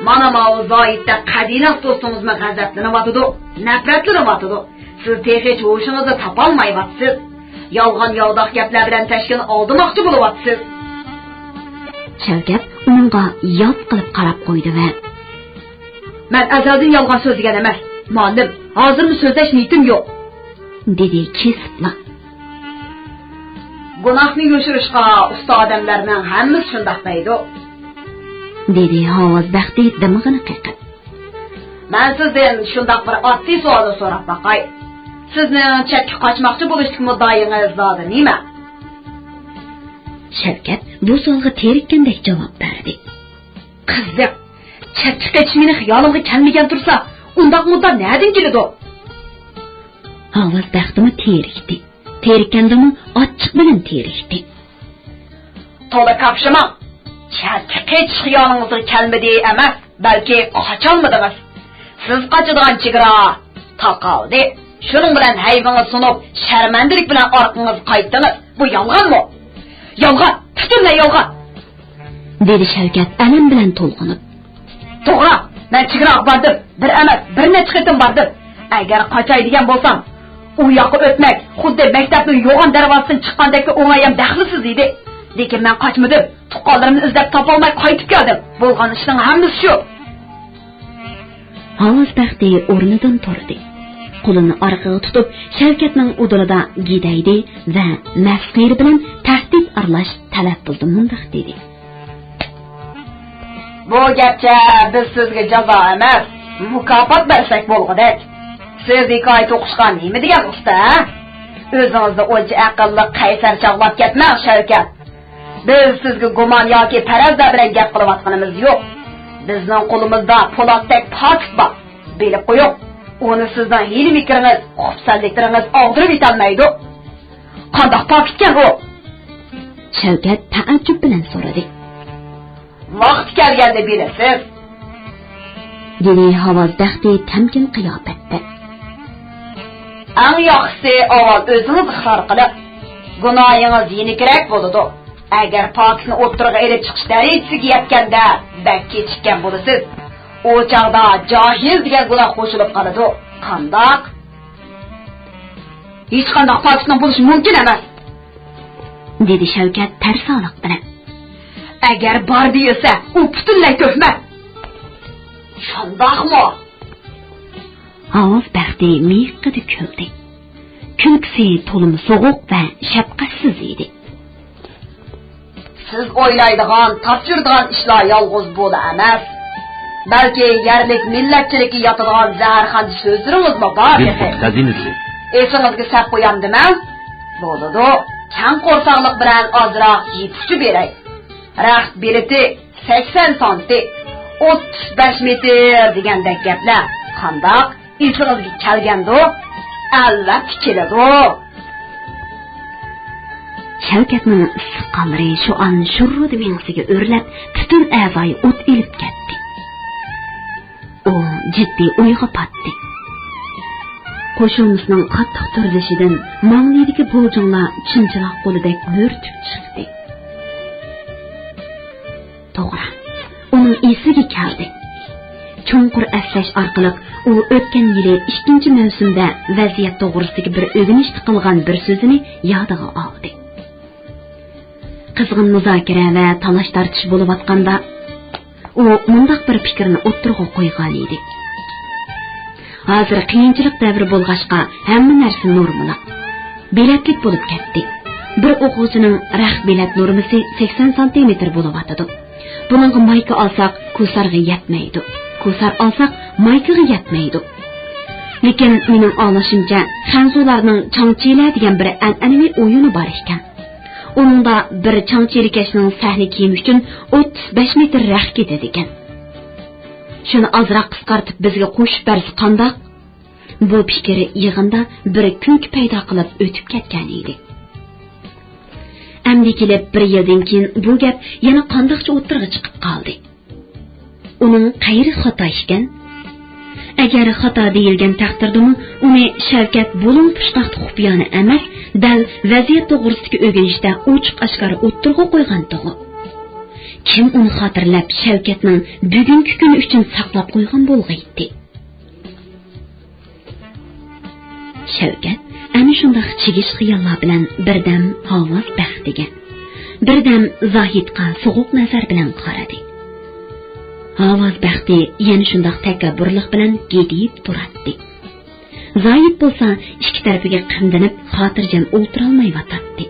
مانا ماۋۇ زايىتتەك قەدىناس دوستىڭىزمۇ غەزەپلىنىۋاتىدۇ، نەپرەتلىنىۋاتىدۇ. سىز تېخىچە ھوشىڭىزنى تاپالمايۋاتىسىز. يالغان-ياۋىداق گەپلەر بىلەن تەشكىلنى ئالدىماقچى بولۇۋاتىسىز. شەۋكەت ئۇنىڭغا يات قىلىپ قاراپ قويدى ۋە مەن ئەزەلدىن يالغان سۆزلىگەن ئەمەس، مۇئەللىم، ھازىرمۇ سۆزلەش نىيىتىم يوق، دېدى كېسىپلا. گۇناھنى يوشۇرۇشقا ئۇستا ئادەملەرنىڭ ھەممىسى شۇنداق دەيدۇ، دېدى ھاۋاز بەختى دىمىقىنى قېقىپ. مەن سىزدىن شۇنداق بىر ئاددىي سوئالنى سوراپ باقاي. سىزنىڭ چەتكە قاچماقچى بولۇشتىكى مۇددىئايىڭىز زادى نېمە؟ شەۋكەت بۇ سوئالغا تېرىككەندەك جاۋاب بەردى. قىزىق، چەتكە قېچىش مېنىڭ خىيالىمغا كەلمىگەن تۇرسا، ئۇنداق مۇددىئا نەدىن كېلىدۇ؟ ھاۋاز بەختىمۇ تېرىكتى. تېرىككەندىمۇ ئاچچىق بىلەن تېرىكتى. تولا كاپشىماڭ! چەتكە قېچىش خىيالىڭىزغا كەلمىدى ئەمەس، بەلكى قاچالمىدىڭىز. سىز قاچىدىغان چېگرا تاقالدى. شۇنىڭ بىلەن ھەيۋىڭىز سۇنۇپ، شەرمەندىلىك بىلەن ئارقىڭىزغا قايتتىڭىز. بۇ يالغانمۇ؟ يالغان، پۈتۈنلەي يالغان! دېدى شەۋكەت ئەلەم بىلەن تولغىنىپ. توغرا، مەن چېگرا ئاغزىغا باردىم. بىر ئەمەس، بىر نەچچە قېتىم باردىم. ئەگەر قاچاي دېگەن بولسام، ئۇ ياققا ئۆتمەك خۇددى مەكتەپنىڭ يوغان دەرۋازىسىدىن چىققاندەككە ئوڭاي ھەم دەخلىسىز ئىدى. لېكىن مەن قاچمىدىم. تۇغقانلىرىمنى ئىزدەپ تاپالماي قايتىپ كەلدىم. بولغان ئىشنىڭ ھەممىسى شۇ. ھاۋاز بەختى ئورنىدىن تۇردى. قولىنى ئارقىغا تۇتۇپ، شەۋكەتنىڭ ئۇدۇلىدا گىدەيدى ۋە مەسخىرە بىلەن تەھدىت ئارىلاش تەلەپپۇزدا مۇنداق دېدى. بۇ گەپچە بىز سىزگە جازا ئەمەس، مۇكاپات بەرسەك بولغۇدەك. سىز ھېكايە توقۇشقا نېمە دېگەن ئۇستا، ھە؟ ئۆزىڭىزنى ئۇنچە ئەقىللىق، قەيسەر چاغلاپ كەتمەڭ، شەۋكەت. بىز سىزگە گۇمان ياكى پەرەزلەر بىلەن گەپ قىلىۋاتقىنىمىز يوق. بىزنىڭ قولىمىزدا پولاتتەك پاكىت بار. بىلىپ قويۇڭ، ئۇنى سىزنىڭ ھىيلە-مىكرىڭىز، خۇپسەنلىكلىرىڭىز ئاغدۇرۇپ يېتەلمەيدۇ. قانداق پاكىتكەن ئۇ؟ شەۋكەت تەئەججۈپ بىلەن سورىدى. ۋاقتى كەلگەندە بىلىسىز. دېدى ھاۋاز بەختى تەمكىن قىياپەتتە. ئەڭ ياخشىسى ئاۋۋال ئۆزىڭىز ئىقرار قىلىڭ. گۇناھىڭىز يېنىكرەك بولىدۇ. ئەگەر پاكىتنى ئوتتۇرىغا ئېلىپ چىقىش دەرىجىسىگە يەتكەندە، بەك كېچىككەن بولىسىز. ئۇ چاغدا جاھىل دېگەن گۇناھ قوشۇلۇپ قالىدۇ. قانداق؟ ھېچقانداق پاكىتنىڭ بولۇشى مۇمكىن ئەمەس. دېدى شەۋكەت تەرسالىق بىلەن. ئەگەر بار دېيىلسە، ئۇ پۈتۈنلەي تۆھمەت. شۇنداقمۇ؟ ھاۋاز بەختى مىيىقىدا كۈلدى. كۈلكىسى تولىمۇ سوغۇق ۋە شەپقەتسىز ئىدى. سىز ئويلايدىغان، تاپشۇرىدىغان ئىشلار يالغۇز بۇلا ئەمەس. بەلكى يەرلىك مىللەتچىلىككە ياتىدىغان زەھەرخانچە سۆزلىرىڭىزمۇ بار تېخى. خەزىنىسى. ئېسىڭىزگە سەپ قويامدىمەن؟ بولىدۇ. كەڭ قورساقلىق بىلەن ئازراق يېپىشچە بېرەي. رەخت بېلىتى سەكسەن سانتى، ئوتتۇز بەش مېتىر دېگەندەك گەپلەر. قانداق؟ ئېسىڭىزگە كەلگەندۇ؟ ئەلۋەتتە كېلىدۇ. شەۋكەتنىڭ ئىسسىق قانلىرى شۇ ئان شۇررۇدە مېڭىسىگە ئۆرلەپ، پۈتۈن ئەزايى ئوت ئېلىپ كەتتى. ئۇ جىددىي ئويغا پاتتى. قوشۇلمىسىنىڭ قاتتىق دۈرلىشىدىن ماڭلىدىكى بوجۇڭلار چىمچىلاق غولىدەك مۈرتۈپ چىقتى. توغرا، ئۇنىڭ ئېسىگە كەلدى. چوڭقۇر ئەسلەش ئارقىلىق ئۇ ئۆتكەن يىلى ئىككىنچى مەۋسۇمدە ۋەزىيەت توغرىسىدىكى بىر ئۆگىنىشتە قىلغان بىر سۆزىنى يادىغا ئالدى. قىزغىن مۇزاكىرە ۋە تالاش-تارتىش بولۇۋاتقاندا، ئۇ مۇنداق بىر پىكىرنى ئوتتۇرىغا قويغانىدى. ھازىر قىيىنچىلىق دەۋرى بولغاچقا، ھەممە نەرسە نورمىلىق، بېلەتلىك بولۇپ كەتتى. بىر ئوقۇغۇچىنىڭ رەخت بېلەت نورمىسى سەكسەن سانتىمېتىر بولۇۋاتىدۇ. بۇنىڭغا مايكا ئالساق، كوسارغا يەتمەيدۇ. كوسار ئالساق، مايكىغا يەتمەيدۇ. لېكىن مېنىڭ ئاڭلىشىمچە، خەنزۇلارنىڭ چاڭچىلە دېگەن بىر ئەنئەنىۋى ئويۇنى بار ئىكەن. ئۇنىڭدا بىر چاڭچىلىكەشنىڭ سەھنە كىيىمى ئۈچۈن ئوتتۇز بەش مېتىر رەخت كېتىدىكەن. شۇنى ئازراق قىسقارتىپ بىزگە قوشۇپ بەرسە قانداق؟ بۇ پىكىر يىغىندا بىر كۈلكە پەيدا قىلىپ ئۆتۈپ كەتكەن ئىدى. ئەمدى كېلىپ بىر يىلدىن كېيىن بۇ گەپ يەنە قانداقچە ئوتتۇرىغا چىقىپ قالدى؟ ئۇنىڭ قەيىرى خاتا ئىكەن؟ ئەگەر خاتا دېيىلگەن تەقدىردىمۇ، ئۇنى شەۋكەت بۇلۇڭ پۇچقاقتا خۇپىيانە ئەمەس، دەل ۋەزىيەت توغرىسىدىكى ئۆگىنىشتە ئوچۇق-ئاشكارا ئوتتۇرىغا قويغانتىغۇ؟ كىم ئۇنى خاتىرىلەپ، شەۋكەتنىڭ بۈگۈنكى كۈنى ئۈچۈن ساقلاپ قويغان بولغىيتتى؟ شەۋكەت ئەنە شۇنداق چىگىش خىياللار بىلەن بىردەم ھاۋاز بەختىگە، بىردەم زاھىتقا سوغۇق نەزەر بىلەن قارىدى. ھاۋاز بەختى يەنە شۇنداق تەكەببۇرلۇق بىلەن گىدىيىپ تۇراتتى. زاھىت بولسا ئىككى تەرىپىگە قىمدىنىپ، خاتىرجەم ئولتۇرالمايۋاتاتتى.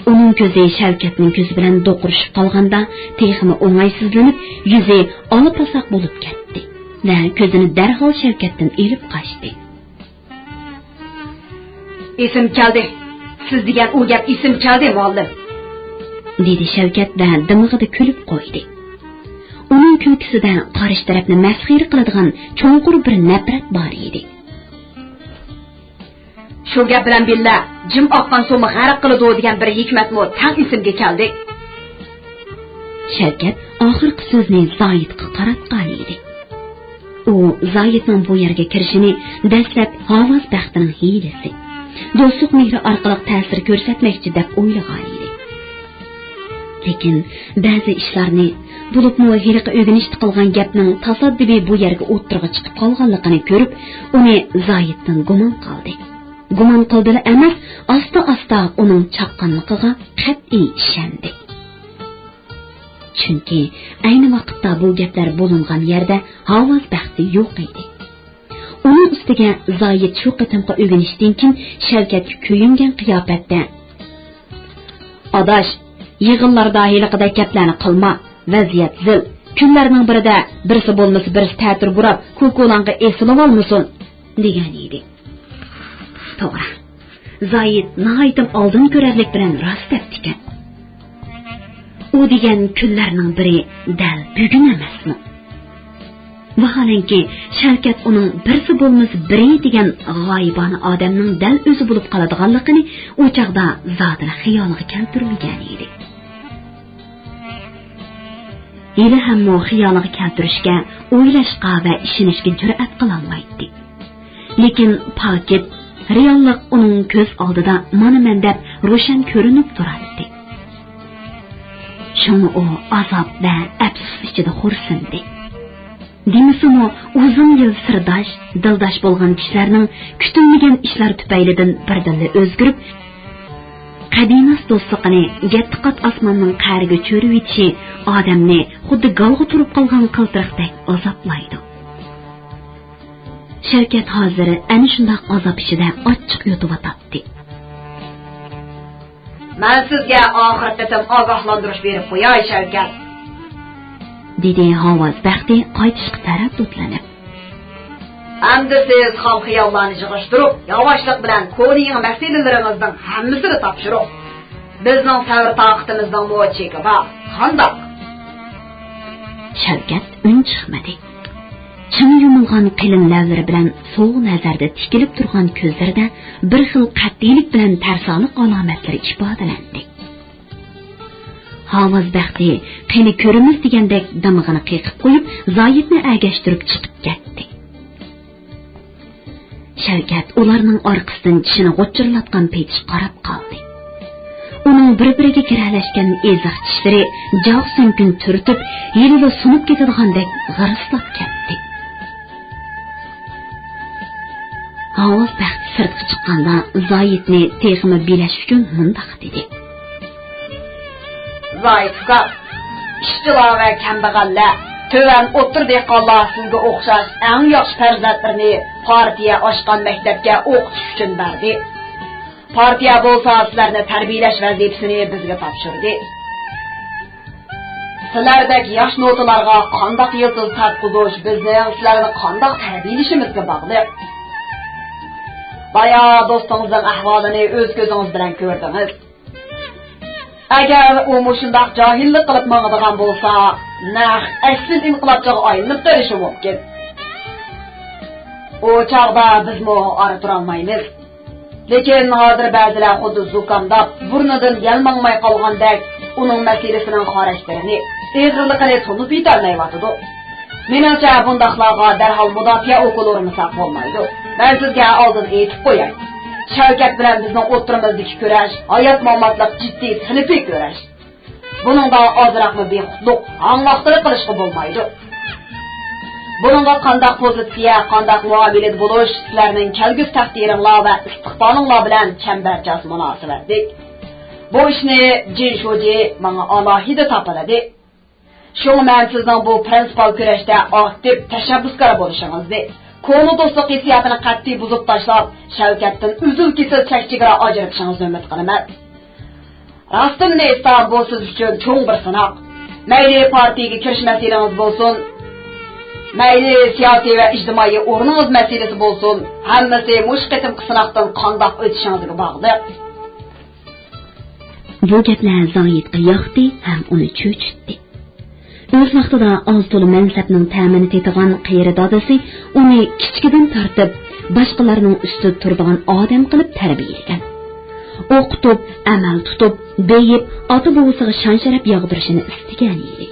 ئۇنىڭ كۆزى شەۋكەتنىڭ كۆزى بىلەن دوقۇرۇشۇپ قالغاندا، تېخىمۇ ئوڭايسىزلىنىپ، يۈزى ئالا-پاساق بولۇپ كەتتى ۋە كۆزىنى دەرھال شەۋكەتتىن ئېلىپ قاچتى. ئېسىم كەلدى. سىز دېگەن ئۇ گەپ ئېسىم كەلدى، مۇئەللىم. دېدى شەۋكەت ۋە دىمىقىدا كۈلۈپ قويدى. ئۇنىڭ كۈلكىسىدە قارشى تەرەپنى مەسخىرە قىلىدىغان چوڭقۇر بىر نەپرەت بار ئىدى. شۇ گەپ بىلەن بىللە، جىم ئاققان سۇمۇ غەرق قىلىدۇ دېگەن بىر ھېكمەتمۇ تەڭ ئېسىمگە كەلدى. شەۋكەت ئاخىرقى سۆزنى زاھىتقا قاراتقان ئىدى. ئۇ زايىتنىڭ بۇ يەرگە كىرىشىنى دەسلەپ ھاۋاز بەختىنىڭ ھىيلىسى، دوستلۇق مېھرى ئارقىلىق تەسىر كۆرسەتمەكچى دەپ ئويلىغانىدى. لېكىن بەزى ئىشلارنى، بولۇپمۇ ھېلىقى ئۆگىنىشتە قىلغان گەپنىڭ تاسادىپىي بۇ يەرگە ئوتتۇرىغا چىقىپ قالغانلىقىنى كۆرۈپ، ئۇنى زايىتتىن گۇمان قىلدى. گۇمان قىلدىلا ئەمەس، ئاستا-ئاستا ئۇنىڭ چاققانلىقىغا قەتئىي ئىشەندى. چۈنكى ئەينى ۋاقىتتا بۇ گەپلەر بولۇنغان يەردە ھاۋاز بەختى يوق ئىدى. ئۇنىڭ ئۈستىگە زايىت شۇ قېتىمقى ئۆگىنىشتىن كېيىن شەۋكەتكە كۆيۈنگەن قىياپەتتە، «ئاداش، يىغىنلاردا ھېلىقىدەك گەپلەرنى قىلما، ۋەزىيەت زىل، كۈنلەرنىڭ بىرىدە بىرسى بولمىسا بىرسى تەتۈر بۇراپ، كوكۇلاڭغا ئېسىلىۋالمىسۇن» دېگەن ئىدى. توغرا. زايىت ناھايىتىم ئالدىن كۆرەرلىك بىلەن راست دەپتىكەن. ئۇ دېگەن كۈنلەرنىڭ بىرى دەل بۈگۈن ئەمەسمۇ؟ ۋاھالەنكى، شەۋكەت ئۇنىڭ بىرسى بولمىسا بىرى دېگەن غايىبانە ئادەمنىڭ دەل ئۆزى بولۇپ قالىدىغانلىقىنى ئۇ چاغدا زادىلا خىيالىغا كەلتۈرمىگەن ئىدى. ھېلىھەممۇ خىيالىغا كەلتۈرۈشكە، ئويلاشقا ۋە ئىشىنىشكە جۈرئەت قىلالمايتتى. لېكىن پاكىت رېئاللىق ئۇنىڭ كۆز ئالدىدا مانا مەن دەپ روشەن كۆرۈنۈپ تۇراتتى. شۇڭا ئۇ ئازاب ۋە ئەپسۇس ئىچىدە خورسىندى. دېمىسىمۇ، ئۇزۇن يىل سىرداش، دىلداش بولغان كىشىلەرنىڭ كۈتۈلمىگەن ئىشلار تۈپەيلىدىن بىردىنلا ئۆزگىرىپ، قەدىناس دوستلۇقىنى يەتتە قات ئاسماننىڭ قەرىگە چۆرۈۋېتىشى ئادەمنى خۇددى گالغا تۇرۇپ قالغان قىلتىرىقتەك ئازابلايدۇ. شەۋكەت ھازىر ئەنە شۇنداق ئازاب ئىچىدە ئاچچىق يۇتۇۋاتاتتى. «مەن سىزگە ئاخىرقى قېتىم ئاگاھلاندۇرۇش بېرىپ قوياي، شەۋكەت»، دېدى ھاۋاز بەختى قايتىشقا تەرەددۇتلىنىپ. «ئەمدى سىز خام خىياللارنى يىغىشتۇرۇپ، ياۋاشلىق بىلەن كونا يېڭى مەسىلىلىرىڭىزنىڭ ھەممىسىنى تاپشۇرۇڭ. بىزنىڭ سەۋر-تاقىتىمىزنىڭمۇ چېكى بار. قانداق؟» شەۋكەت ئۈن چىقمىدى. چىڭ يۇمۇلغان قېلىن لەۋلىرى بىلەن سوغۇق نەزەردە تىكىلىپ تۇرغان كۆزلىرىدە بىر خىل قەتئىيلىك بىلەن تەرسالىق ئالامەتلىرى ئىپادىلەندى. ھاۋاز بەختى قېنى كۆرىمىز دېگەندەك دىمىغىنى قېقىپ قويۇپ، زايىتنى ئەگەشتۈرۈپ چىقىپ كەتتى. شەۋكەت ئۇلارنىڭ ئارقىسىدىن چىشىنى غۇچچۇرلاتقان پېتىشقا قاراپ قالدى. ئۇنىڭ بىر-بىرىگە گىرەلەشكەن ئېزىق چىشلىرى جاغ سۆڭىكىنى تۈرتۈپ، ھېلىلا سۇنۇپ كېتىدىغاندەك غىرىسلاپ كەتتى. ھاۋاز بەخت سىرتقا چىققاندا، زايىتنى تېخىمۇ بىلەش ئۈچۈن مۇنداق دېدى: زايىت ئۇكا، ئىشچىلار ۋە كەمبەغەللەر، تۆۋەن ئوتتۇرا دېھقانلار سىزگە ئوخشاش ئەڭ ياخشى پەرزەنتلىرىنى پارتىيە ئاچقان مەكتەپكە ئوقۇتۇش ئۈچۈن بەردى. پارتىيە بولسا سىلەرنى تەربىيەلەش ۋەزىپىسىنى بىزگە تاپشۇردى. سىلەردەك ياش نوتىلارغا قانداق يىلتىز تارتقۇزۇش بىزنىڭ سىلەرنى قانداق تەربىيەلىشىمىزگە باغلىق. بايا دوستىڭىزنىڭ ئەھۋالىنى ئۆز كۆزىڭىز بىلەن كۆردىڭىز. ئەگەر ئۇ مۇشۇنداق جاھىللىق قىلىپ ماڭىدىغان بولسا، نەق ئەسلى ئىنقىلابچىغا ئايلىنىپ قېلىشى مۇمكىن. ئۇ چاغدا بىزمۇ ئارا تۇرالمايمىز. لېكىن ھازىر بەزىلەر خۇددى زۇكامداپ، بۇرنىدىن يەل ماڭماي قالغاندەك، ئۇنىڭ مەسىلىسىنىڭ خاراكتېرىنى، ئېغىرلىقىنى تونۇپ يېتەلمەيۋاتىدۇ. مېنىڭچە، بۇنداقلارغا دەرھال مۇداپىئە ئوكۇل ئۇرمىساق بولمايدۇ. مەن سىزگە ئالدىن ئېيتىپ قوياي. شەۋكەت بىلەن بىزنىڭ ئوتتۇرىمىزدىكى كۈرەش ھايات-ماماتلىق جىددىي سىنىپىي كۈرەش. بۇنىڭدا ئازراقمۇ بىخۇدلۇق، ھاڭۋاقتىلىق قىلىشقا بولمايدۇ. بۇنىڭغا قانداق پوزىتسىيە، قانداق مۇئامىلىدە بولۇش سىلەرنىڭ كەلگۈسى تەقدىرىڭلار ۋە ئىستىقبالىڭلار بىلەن چەمبەرچاس مۇناسىۋەتلىك. بۇ ئىشنى جىن شۇجى ماڭا ئالاھىدە تاپىلىدى. شۇڭا مەن سىزنىڭ بۇ پىرىنسىپال كۈرەشتە ئاكتىپ تەشەببۇسكار بولۇشىڭىزنى، كونا دوستلۇق ھېسسىياتىنى قەتئىي بۇزۇپ تاشلاپ، شەۋكەتتىن ئۈزۈل-كېسىل چەك-چېگرا ئاجرىتىشىڭىزنى ئۈمىد قىلىمەن. راستىنى ئېيتسام، بۇ سىز ئۈچۈن چوڭ بىر سىناق. مەيلى پارتىيىگە كىرىش مەسىلىڭىز بولسۇن، مەيلى سىياسىي ۋە ئىجتىمائىي ئورنىڭىز مەسىلىسى بولسۇن، ھەممىسى مۇشۇ قېتىمقى سىناقتىن قانداق ئۆتۈشىڭىزگە باغلىق. بۇ گەپلەر زايىتقا ياقتى ھەم ئۇنى چۆچۈتتى. ئۆز ۋاقتىدا ئاز-تولا مەنسەپنىڭ تەمىنى تېتىغان قېرى دادىسى ئۇنى كىچىكىدىن تارتىپ باشقىلارنىڭ ئۈستىدە تۇرىدىغان ئادەم قىلىپ تەربىيەلىگەن. ئوقۇتۇپ، ئەمەل تۇتۇپ، بېيىپ، ئاتا-بوۋىسىغا شان-شەرەپ ياغدۇرۇشىنى ئىستىگەن ئىدى.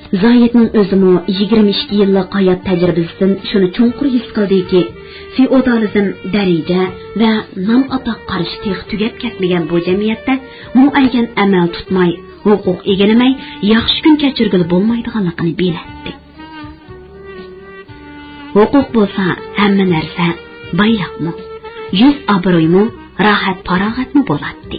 زايىتنىڭ ئۆزىمۇ يىگىرمە ئىككى يىللىق ھايات تەجرىبىسىدىن شۇنى چوڭقۇر ھېس قىلدىكى، فېئودالىزم دەرىجە ۋە نام-ئاتاق قارىشى تېخى تۈگەپ كەتمىگەن بۇ جەمئىيەتتە مۇئەييەن ئەمەل تۇتماي، ھوقۇق ئىگىلىمەي، ياخشى كۈن كەچۈرگىلى بولمايدىغانلىقىنى بىلەتتى. ھوقۇق بولسا ھەممە نەرسە، بايلىقمۇ، يۈز ئابرۇيمۇ، راھەت-پاراغەتمۇ بولاتتى.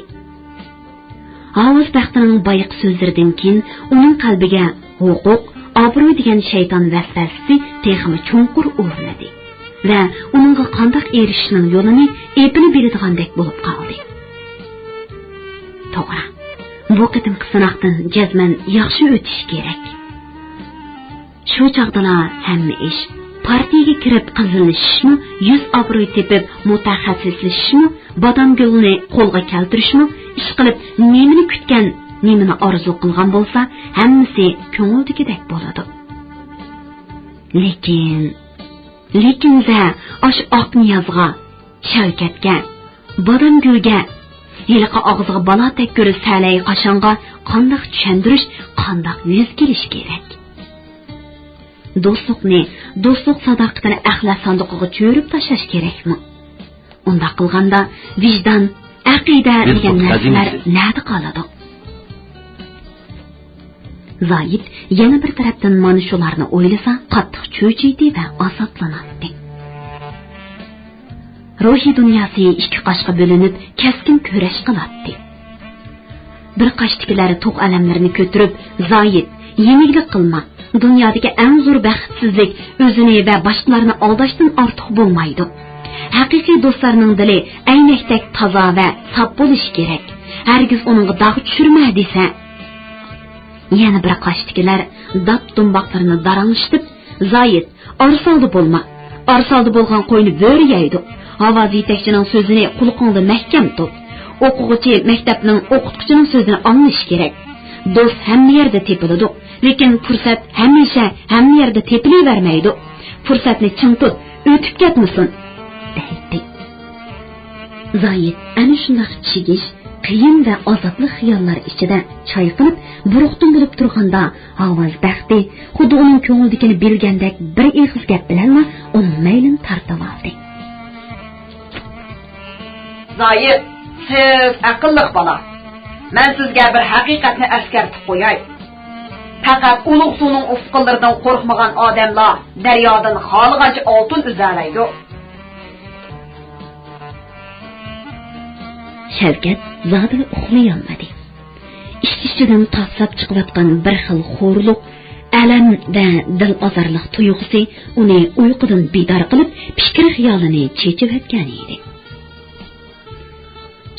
ھاۋاز بەختىنىڭ بايىقى سۆزلىرىدىن كېيىن ئۇنىڭ قەلبىگە ھوقۇق، ئابرۇي دېگەن شەيتان ۋەسۋەسىسى تېخىمۇ چوڭقۇر ئورنىدى ۋە ئۇنىڭغا قانداق ئېرىشىشنىڭ يولىنى ئېپىنى بىلىدىغاندەك بولۇپ قالدى. توغرا، بۇ قېتىمقى سىناقتىن جەزمەن ياخشى ئۆتۈش كېرەك. شۇ چاغدىلا ھەممە ئىش، پارتىيىگە كىرىپ قىزىقلىشىشمۇ، يۈز ئابرۇي تېپىپ مۇتەخەسسىسلىشىشمۇ، بادامگۈلنى قولغا كەلتۈرۈشمۇ، ئىشقىلىپ نېمىنى كۈتكەن، نېمىنى ئارزۇ قىلغان بولسا، ھەممىسى كۆڭۈلدىكىدەك بولىدۇ. لېكىن، لېكىنزە ئاشۇ ئاقنىيازغا، شەۋكەتكە، بادامگۈلگە، ھېلىقى ئاغزىغا بالا تەگكۈر سەلەي قاشاڭغا قانداق چۈشەندۈرۈش، قانداق يۈز كېلىش كېرەك؟ دوستلۇقنى، دوستلۇق ساداقىتىنى ئەخلەت ساندۇقىغا چۆرۈپ تاشلاش كېرەكمۇ؟ ئۇنداق قىلغاندا ۋىجدان، ئەقىدە دېگەن نەرسىلەر نەدە قالىدۇ؟ زايىت يەنە بىر تەرەپتىن مانا شۇلارنى ئويلىسا، قاتتىق چۆچۈيتتى ۋە ئازابلىناتتى. روھىي دۇنياسى ئىككى قاشقا بۆلۈنۈپ، كەسكىن كۈرەش قىلاتتى. بىر قاشتىكىلەر تۇغ ئەلەملىرىنى كۆتۈرۈپ، زايىت، يېنىكلىك قىلما. دۇنيادىكى ئەڭ زور بەختسىزلىك ئۆزىنى ۋە باشقىلارنى ئالداشتىن ئارتۇق بولمايدۇ. ھەقىقىي دوستلارنىڭ دىلى ئەينەكتەك تازا ۋە ساپ بولۇشى كېرەك. ھەرگىز ئۇنىڭغا داغ چۈشۈرمە دېسە. يەنە بىر قاشتىكىلەر داپ-دۇمباقلىرىنى داراڭشىتىپ، زايىت، ئارىسالدا بولما. ئارىسالدا بولغان قوينى بۆرە يەيدۇ. ھاۋاز يېتەكچىنىڭ سۆزىنى قۇلىقىڭدا مەھكەم تۇت. ئوقۇغۇچى مەكتەپنىڭ، ئوقۇتقۇچىنىڭ سۆزىنى ئاڭلىشى كېرەك. دوست ھەممە يەردە تېپىلىدۇ، لېكىن پۇرسەت ھەمىشە ھەممە يەردە تېپىلىۋەرمەيدۇ. پۇرسەتنى چىڭ تۇت، ئۆتۈپ كەتمىسۇن، دەيتتى. زايىت ئەنە شۇنداق چىگىش، قىيىن ۋە ئازابلىق خىياللار ئىچىدە چايقىلىپ، بۇرۇقتىن بولۇپ تۇرغاندا، ھاۋاز بەختى خۇددى ئۇنىڭ كۆڭلىدىكىنى بىلگەندەك بىر ئېغىز گەپ بىلەنلا ئۇنىڭ مەيلىنى تارتىۋالدى. زايىت، سىز ئەقىللىق بالا. مەن سىزگە بىر ھەقىقەتنى ئەسكەرتىپ قوياي. پەقەت ئۇلۇغ سۇنىڭ ئۇسقۇنلىرىدىن قورقمىغان ئادەملا دەريادىن خالىغانچە ئالتۇن ئۈزەلەيدۇ. شەۋكەت زادىلا ئۇخلىيالمىدى. ئىچ-ئىچىدىن تاسلاپ چىقىۋاتقان بىر خىل خورلۇق، ئەلەم ۋە دىل ئازارلىق تۇيغۇسى ئۇنى ئۇيقۇدىن بىدار قىلىپ، پىكىر-خىيالىنى چېچىۋەتكەن ئىدى.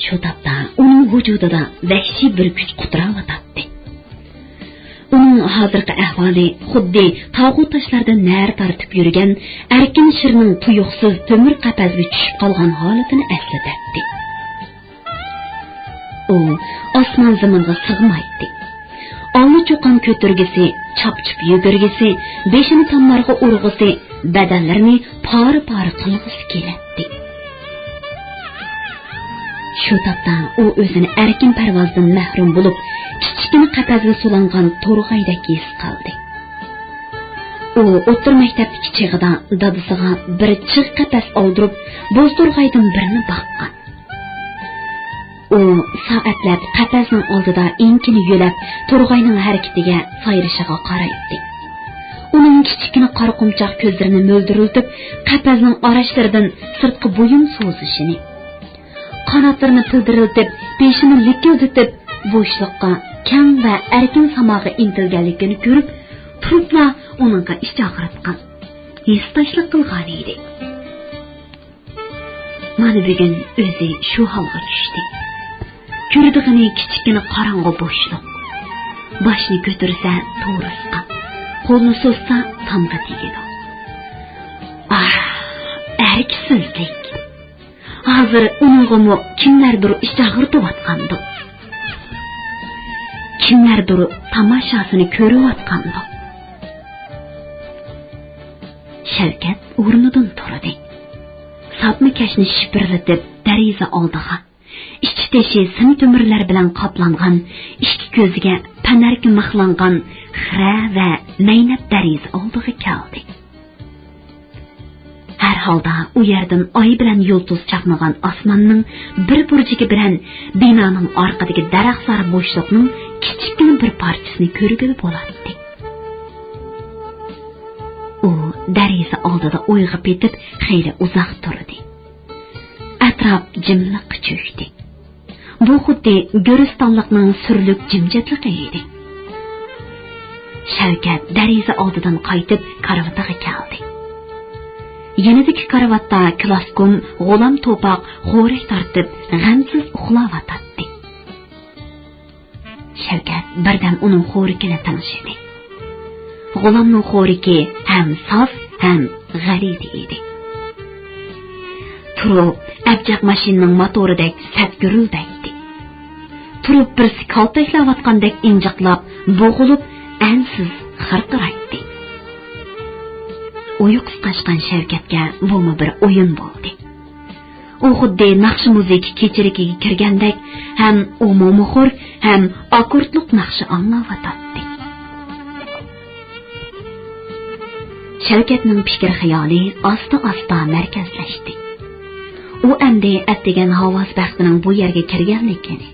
شۇ تاپتا ئۇنىڭ ۋۇجۇدىدا ۋەھشىي بىر كۈچ قۇتراۋاتاتتى. ئۇنىڭ ھازىرقى ئەھۋالى خۇددى تاغۇ تاشلاردا نەرە تارتىپ يۈرگەن ئەركىن شىرنىڭ تۇيۇقسىز تۆمۈر قەپەسكە چۈشۈپ قالغان ھالىتىنى ئەسلىتەتتى. ئۇ ئاسمان-زېمىنغا سىغمايتتى. ئاللا چوقان كۆتۈرگۈسى، چاپچۇپ يۈگۈرگۈسى، بېشىنى تاملارغا ئۇرغۇسى، بەدەنلىرىنى پارە-پارە قىلغۇسى كېلەتتى. شۇ تاپتا ئۇ ئۆزىنى ئەركىن پەرۋازدىن مەھرۇم بولۇپ، كىچىككىنە قەپەسكە سولانغان تورغايدەك ھېس قىلدى. ئۇ ئوتتۇرا مەكتەپتىكى چېغىدا دادىسىغا بىر چىغ قەپەس ئالدۇرۇپ، بوز تورغايدىن بىرنى باققان. ئۇ سائەتلەپ قەپەسنىڭ ئالدىدا ئېڭىكىنى يۆلەپ، تورغاينىڭ ھەرىكىتىگە، سايرىشىغا قارايتتى. ئۇنىڭ كىچىككىنە قارا قۇمچاق كۆزلىرىنى مۆلدۈرلىتىپ، قەپەسنىڭ ئاراشلىرىدىن سىرتقا بويۇن سوزۇشىنى، قاناتلىرىنى پىلدىرلىتىپ، بېشىنى لىكىلدىتىپ، بوشلۇققا، كەڭ ۋە ئەركىن ساماغا ئىنتىلگەنلىكىنى كۆرۈپ، تۇرۇپلا ئۇنىڭغا ئىچ ئاغرىتقان، ھېسداشلىق قىلغانىدى. مانا بۈگۈن ئۆزى شۇ ھالغا چۈشتى. كۆرىدىغىنى كىچىككىنە قاراڭغۇ بوشلۇق. باشنى كۆتۈرسە تورۇسقا، قولنى سوزسا تامغا تېگىدۇ. ئاھ، ئەركىسىزلىك! ھازىر ئۇنىڭغىمۇ كىملەردۇر ئىچ ئاغرىتىۋاتقاندۇ. كىملەردۇر تاماشاسىنى كۆرۈۋاتقاندۇ. شەۋكەت ئورنىدىن تۇردى. ساپما كەشنى شىپىرلىتىپ دېرىزە ئالدىغا، ئىچى-تېشى سىم تۆمۈرلەر بىلەن قاپلانغان، ئىككى كۆزىگە ئەنەركە مىخلانغان خىرە ۋە مەينەت دەرىزە ئالدىغا كەلدى. ھەر ھالدا ئۇ يەردىن ئاي بىلەن يۇلتۇز چاقنىغان ئاسماننىڭ بىر بۇرجىكى بىلەن بىنانىڭ ئارقىدىكى دەرەخزار بوشلۇقنىڭ كىچىككىنە بىر پارچىسىنى كۆرگىلى بولاتتى. ئۇ دەرىزە ئالدىدا ئويغا پېتىپ خېلى ئۇزاق تۇردى. ئەتراپ جىملىققا چۆكتى. بۇ خۇددى گۆرىستانلىقنىڭ سۈرلۈك جىمجىتلىقى ئىدى. شەۋكەت دەرىزە ئالدىدىن قايتىپ كارىۋىتىغا كەلدى. يېنىدىكى كارىۋاتتا كلاسكوم غۇلام توپاق خورەك تارتىپ غەمسىز ئۇخلاۋاتاتتى. شەۋكەت بىردەم ئۇنىڭ خورىكىنى تىڭشىدى. غۇلامنىڭ خورىكى ھەم ساز، ھەم غەلىتە ئىدى. تۇرۇپ ئەبجەق ماشىنىنىڭ موتورىدەك سەت گۈرۈلدەيتتى. تۇرۇپ بىرسى كالتەكلەۋاتقاندەك ئىنجىقلاپ، بوغۇلۇپ، ئەنسىز خىرقىرايتتى. ئۇيقۇسى قاچقان شەۋكەتكە بۇمۇ بىر ئويۇن بولدى. ئۇ خۇددى ناخشا مۇزىكا كېچىلىكىگە كىرگەندەك ھەم ئومۇمىي خور، ھەم ئاككوردلۇق ناخشا ئاڭلاۋاتاتتى. شەۋكەتنىڭ پىكىر-خىيالى ئاستا-ئاستا مەركەزلەشتى. ئۇ ئەمدى ئەتىگەن ھاۋاز بەختىنىڭ بۇ يەرگە كىرگەنلىكىنى،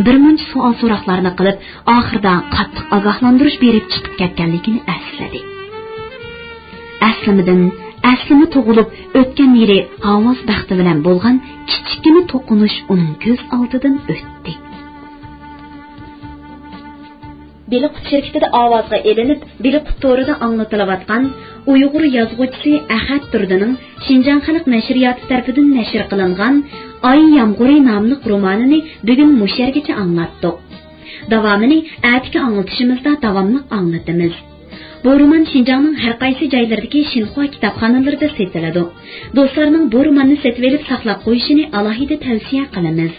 بىرمۇنچە سوئال-سوراقلارنى قىلىپ، ئاخىرىدا قاتتىق ئاگاھلاندۇرۇش بېرىپ چىقىپ كەتكەنلىكىنى ئەسلىدى. ئەسلىمىدىن ئەسلىمە تۇغۇلۇپ، ئۆتكەن يىلى ھاۋاز بەختى بىلەن بولغان كىچىككىنە توقۇنۇش ئۇنىڭ كۆز ئالدىدىن ئۆتتى. بېلىققۇت شىركىتىدە ئاۋازغا ئېلىنىپ، بېلىققۇت تورىدا ئاڭلىتىلىۋاتقان ئۇيغۇر يازغۇچىسى ئەخەت تۇردىنىڭ شىنجاڭ خەلق نەشرىياتى تەرىپىدىن نەشر قىلىنغان ئاي يامغۇرى ناملىق رومانىنى بۈگۈن مۇشۇ يەرگىچە ئاڭلاتتۇق. داۋامىنى ئەتىكى ئاڭلىتىشىمىزدا داۋاملىق ئاڭلىتىمىز. بۇ رومان شىنجاڭنىڭ ھەر قايسى جايلىرىدىكى شىنخۇا كىتابخانىلىرىدا سېتىلىدۇ. دوستلارنىڭ بۇ روماننى سېتىۋېلىپ ساقلاپ قويۇشىنى ئالاھىدە تەۋسىيە قىلىمىز.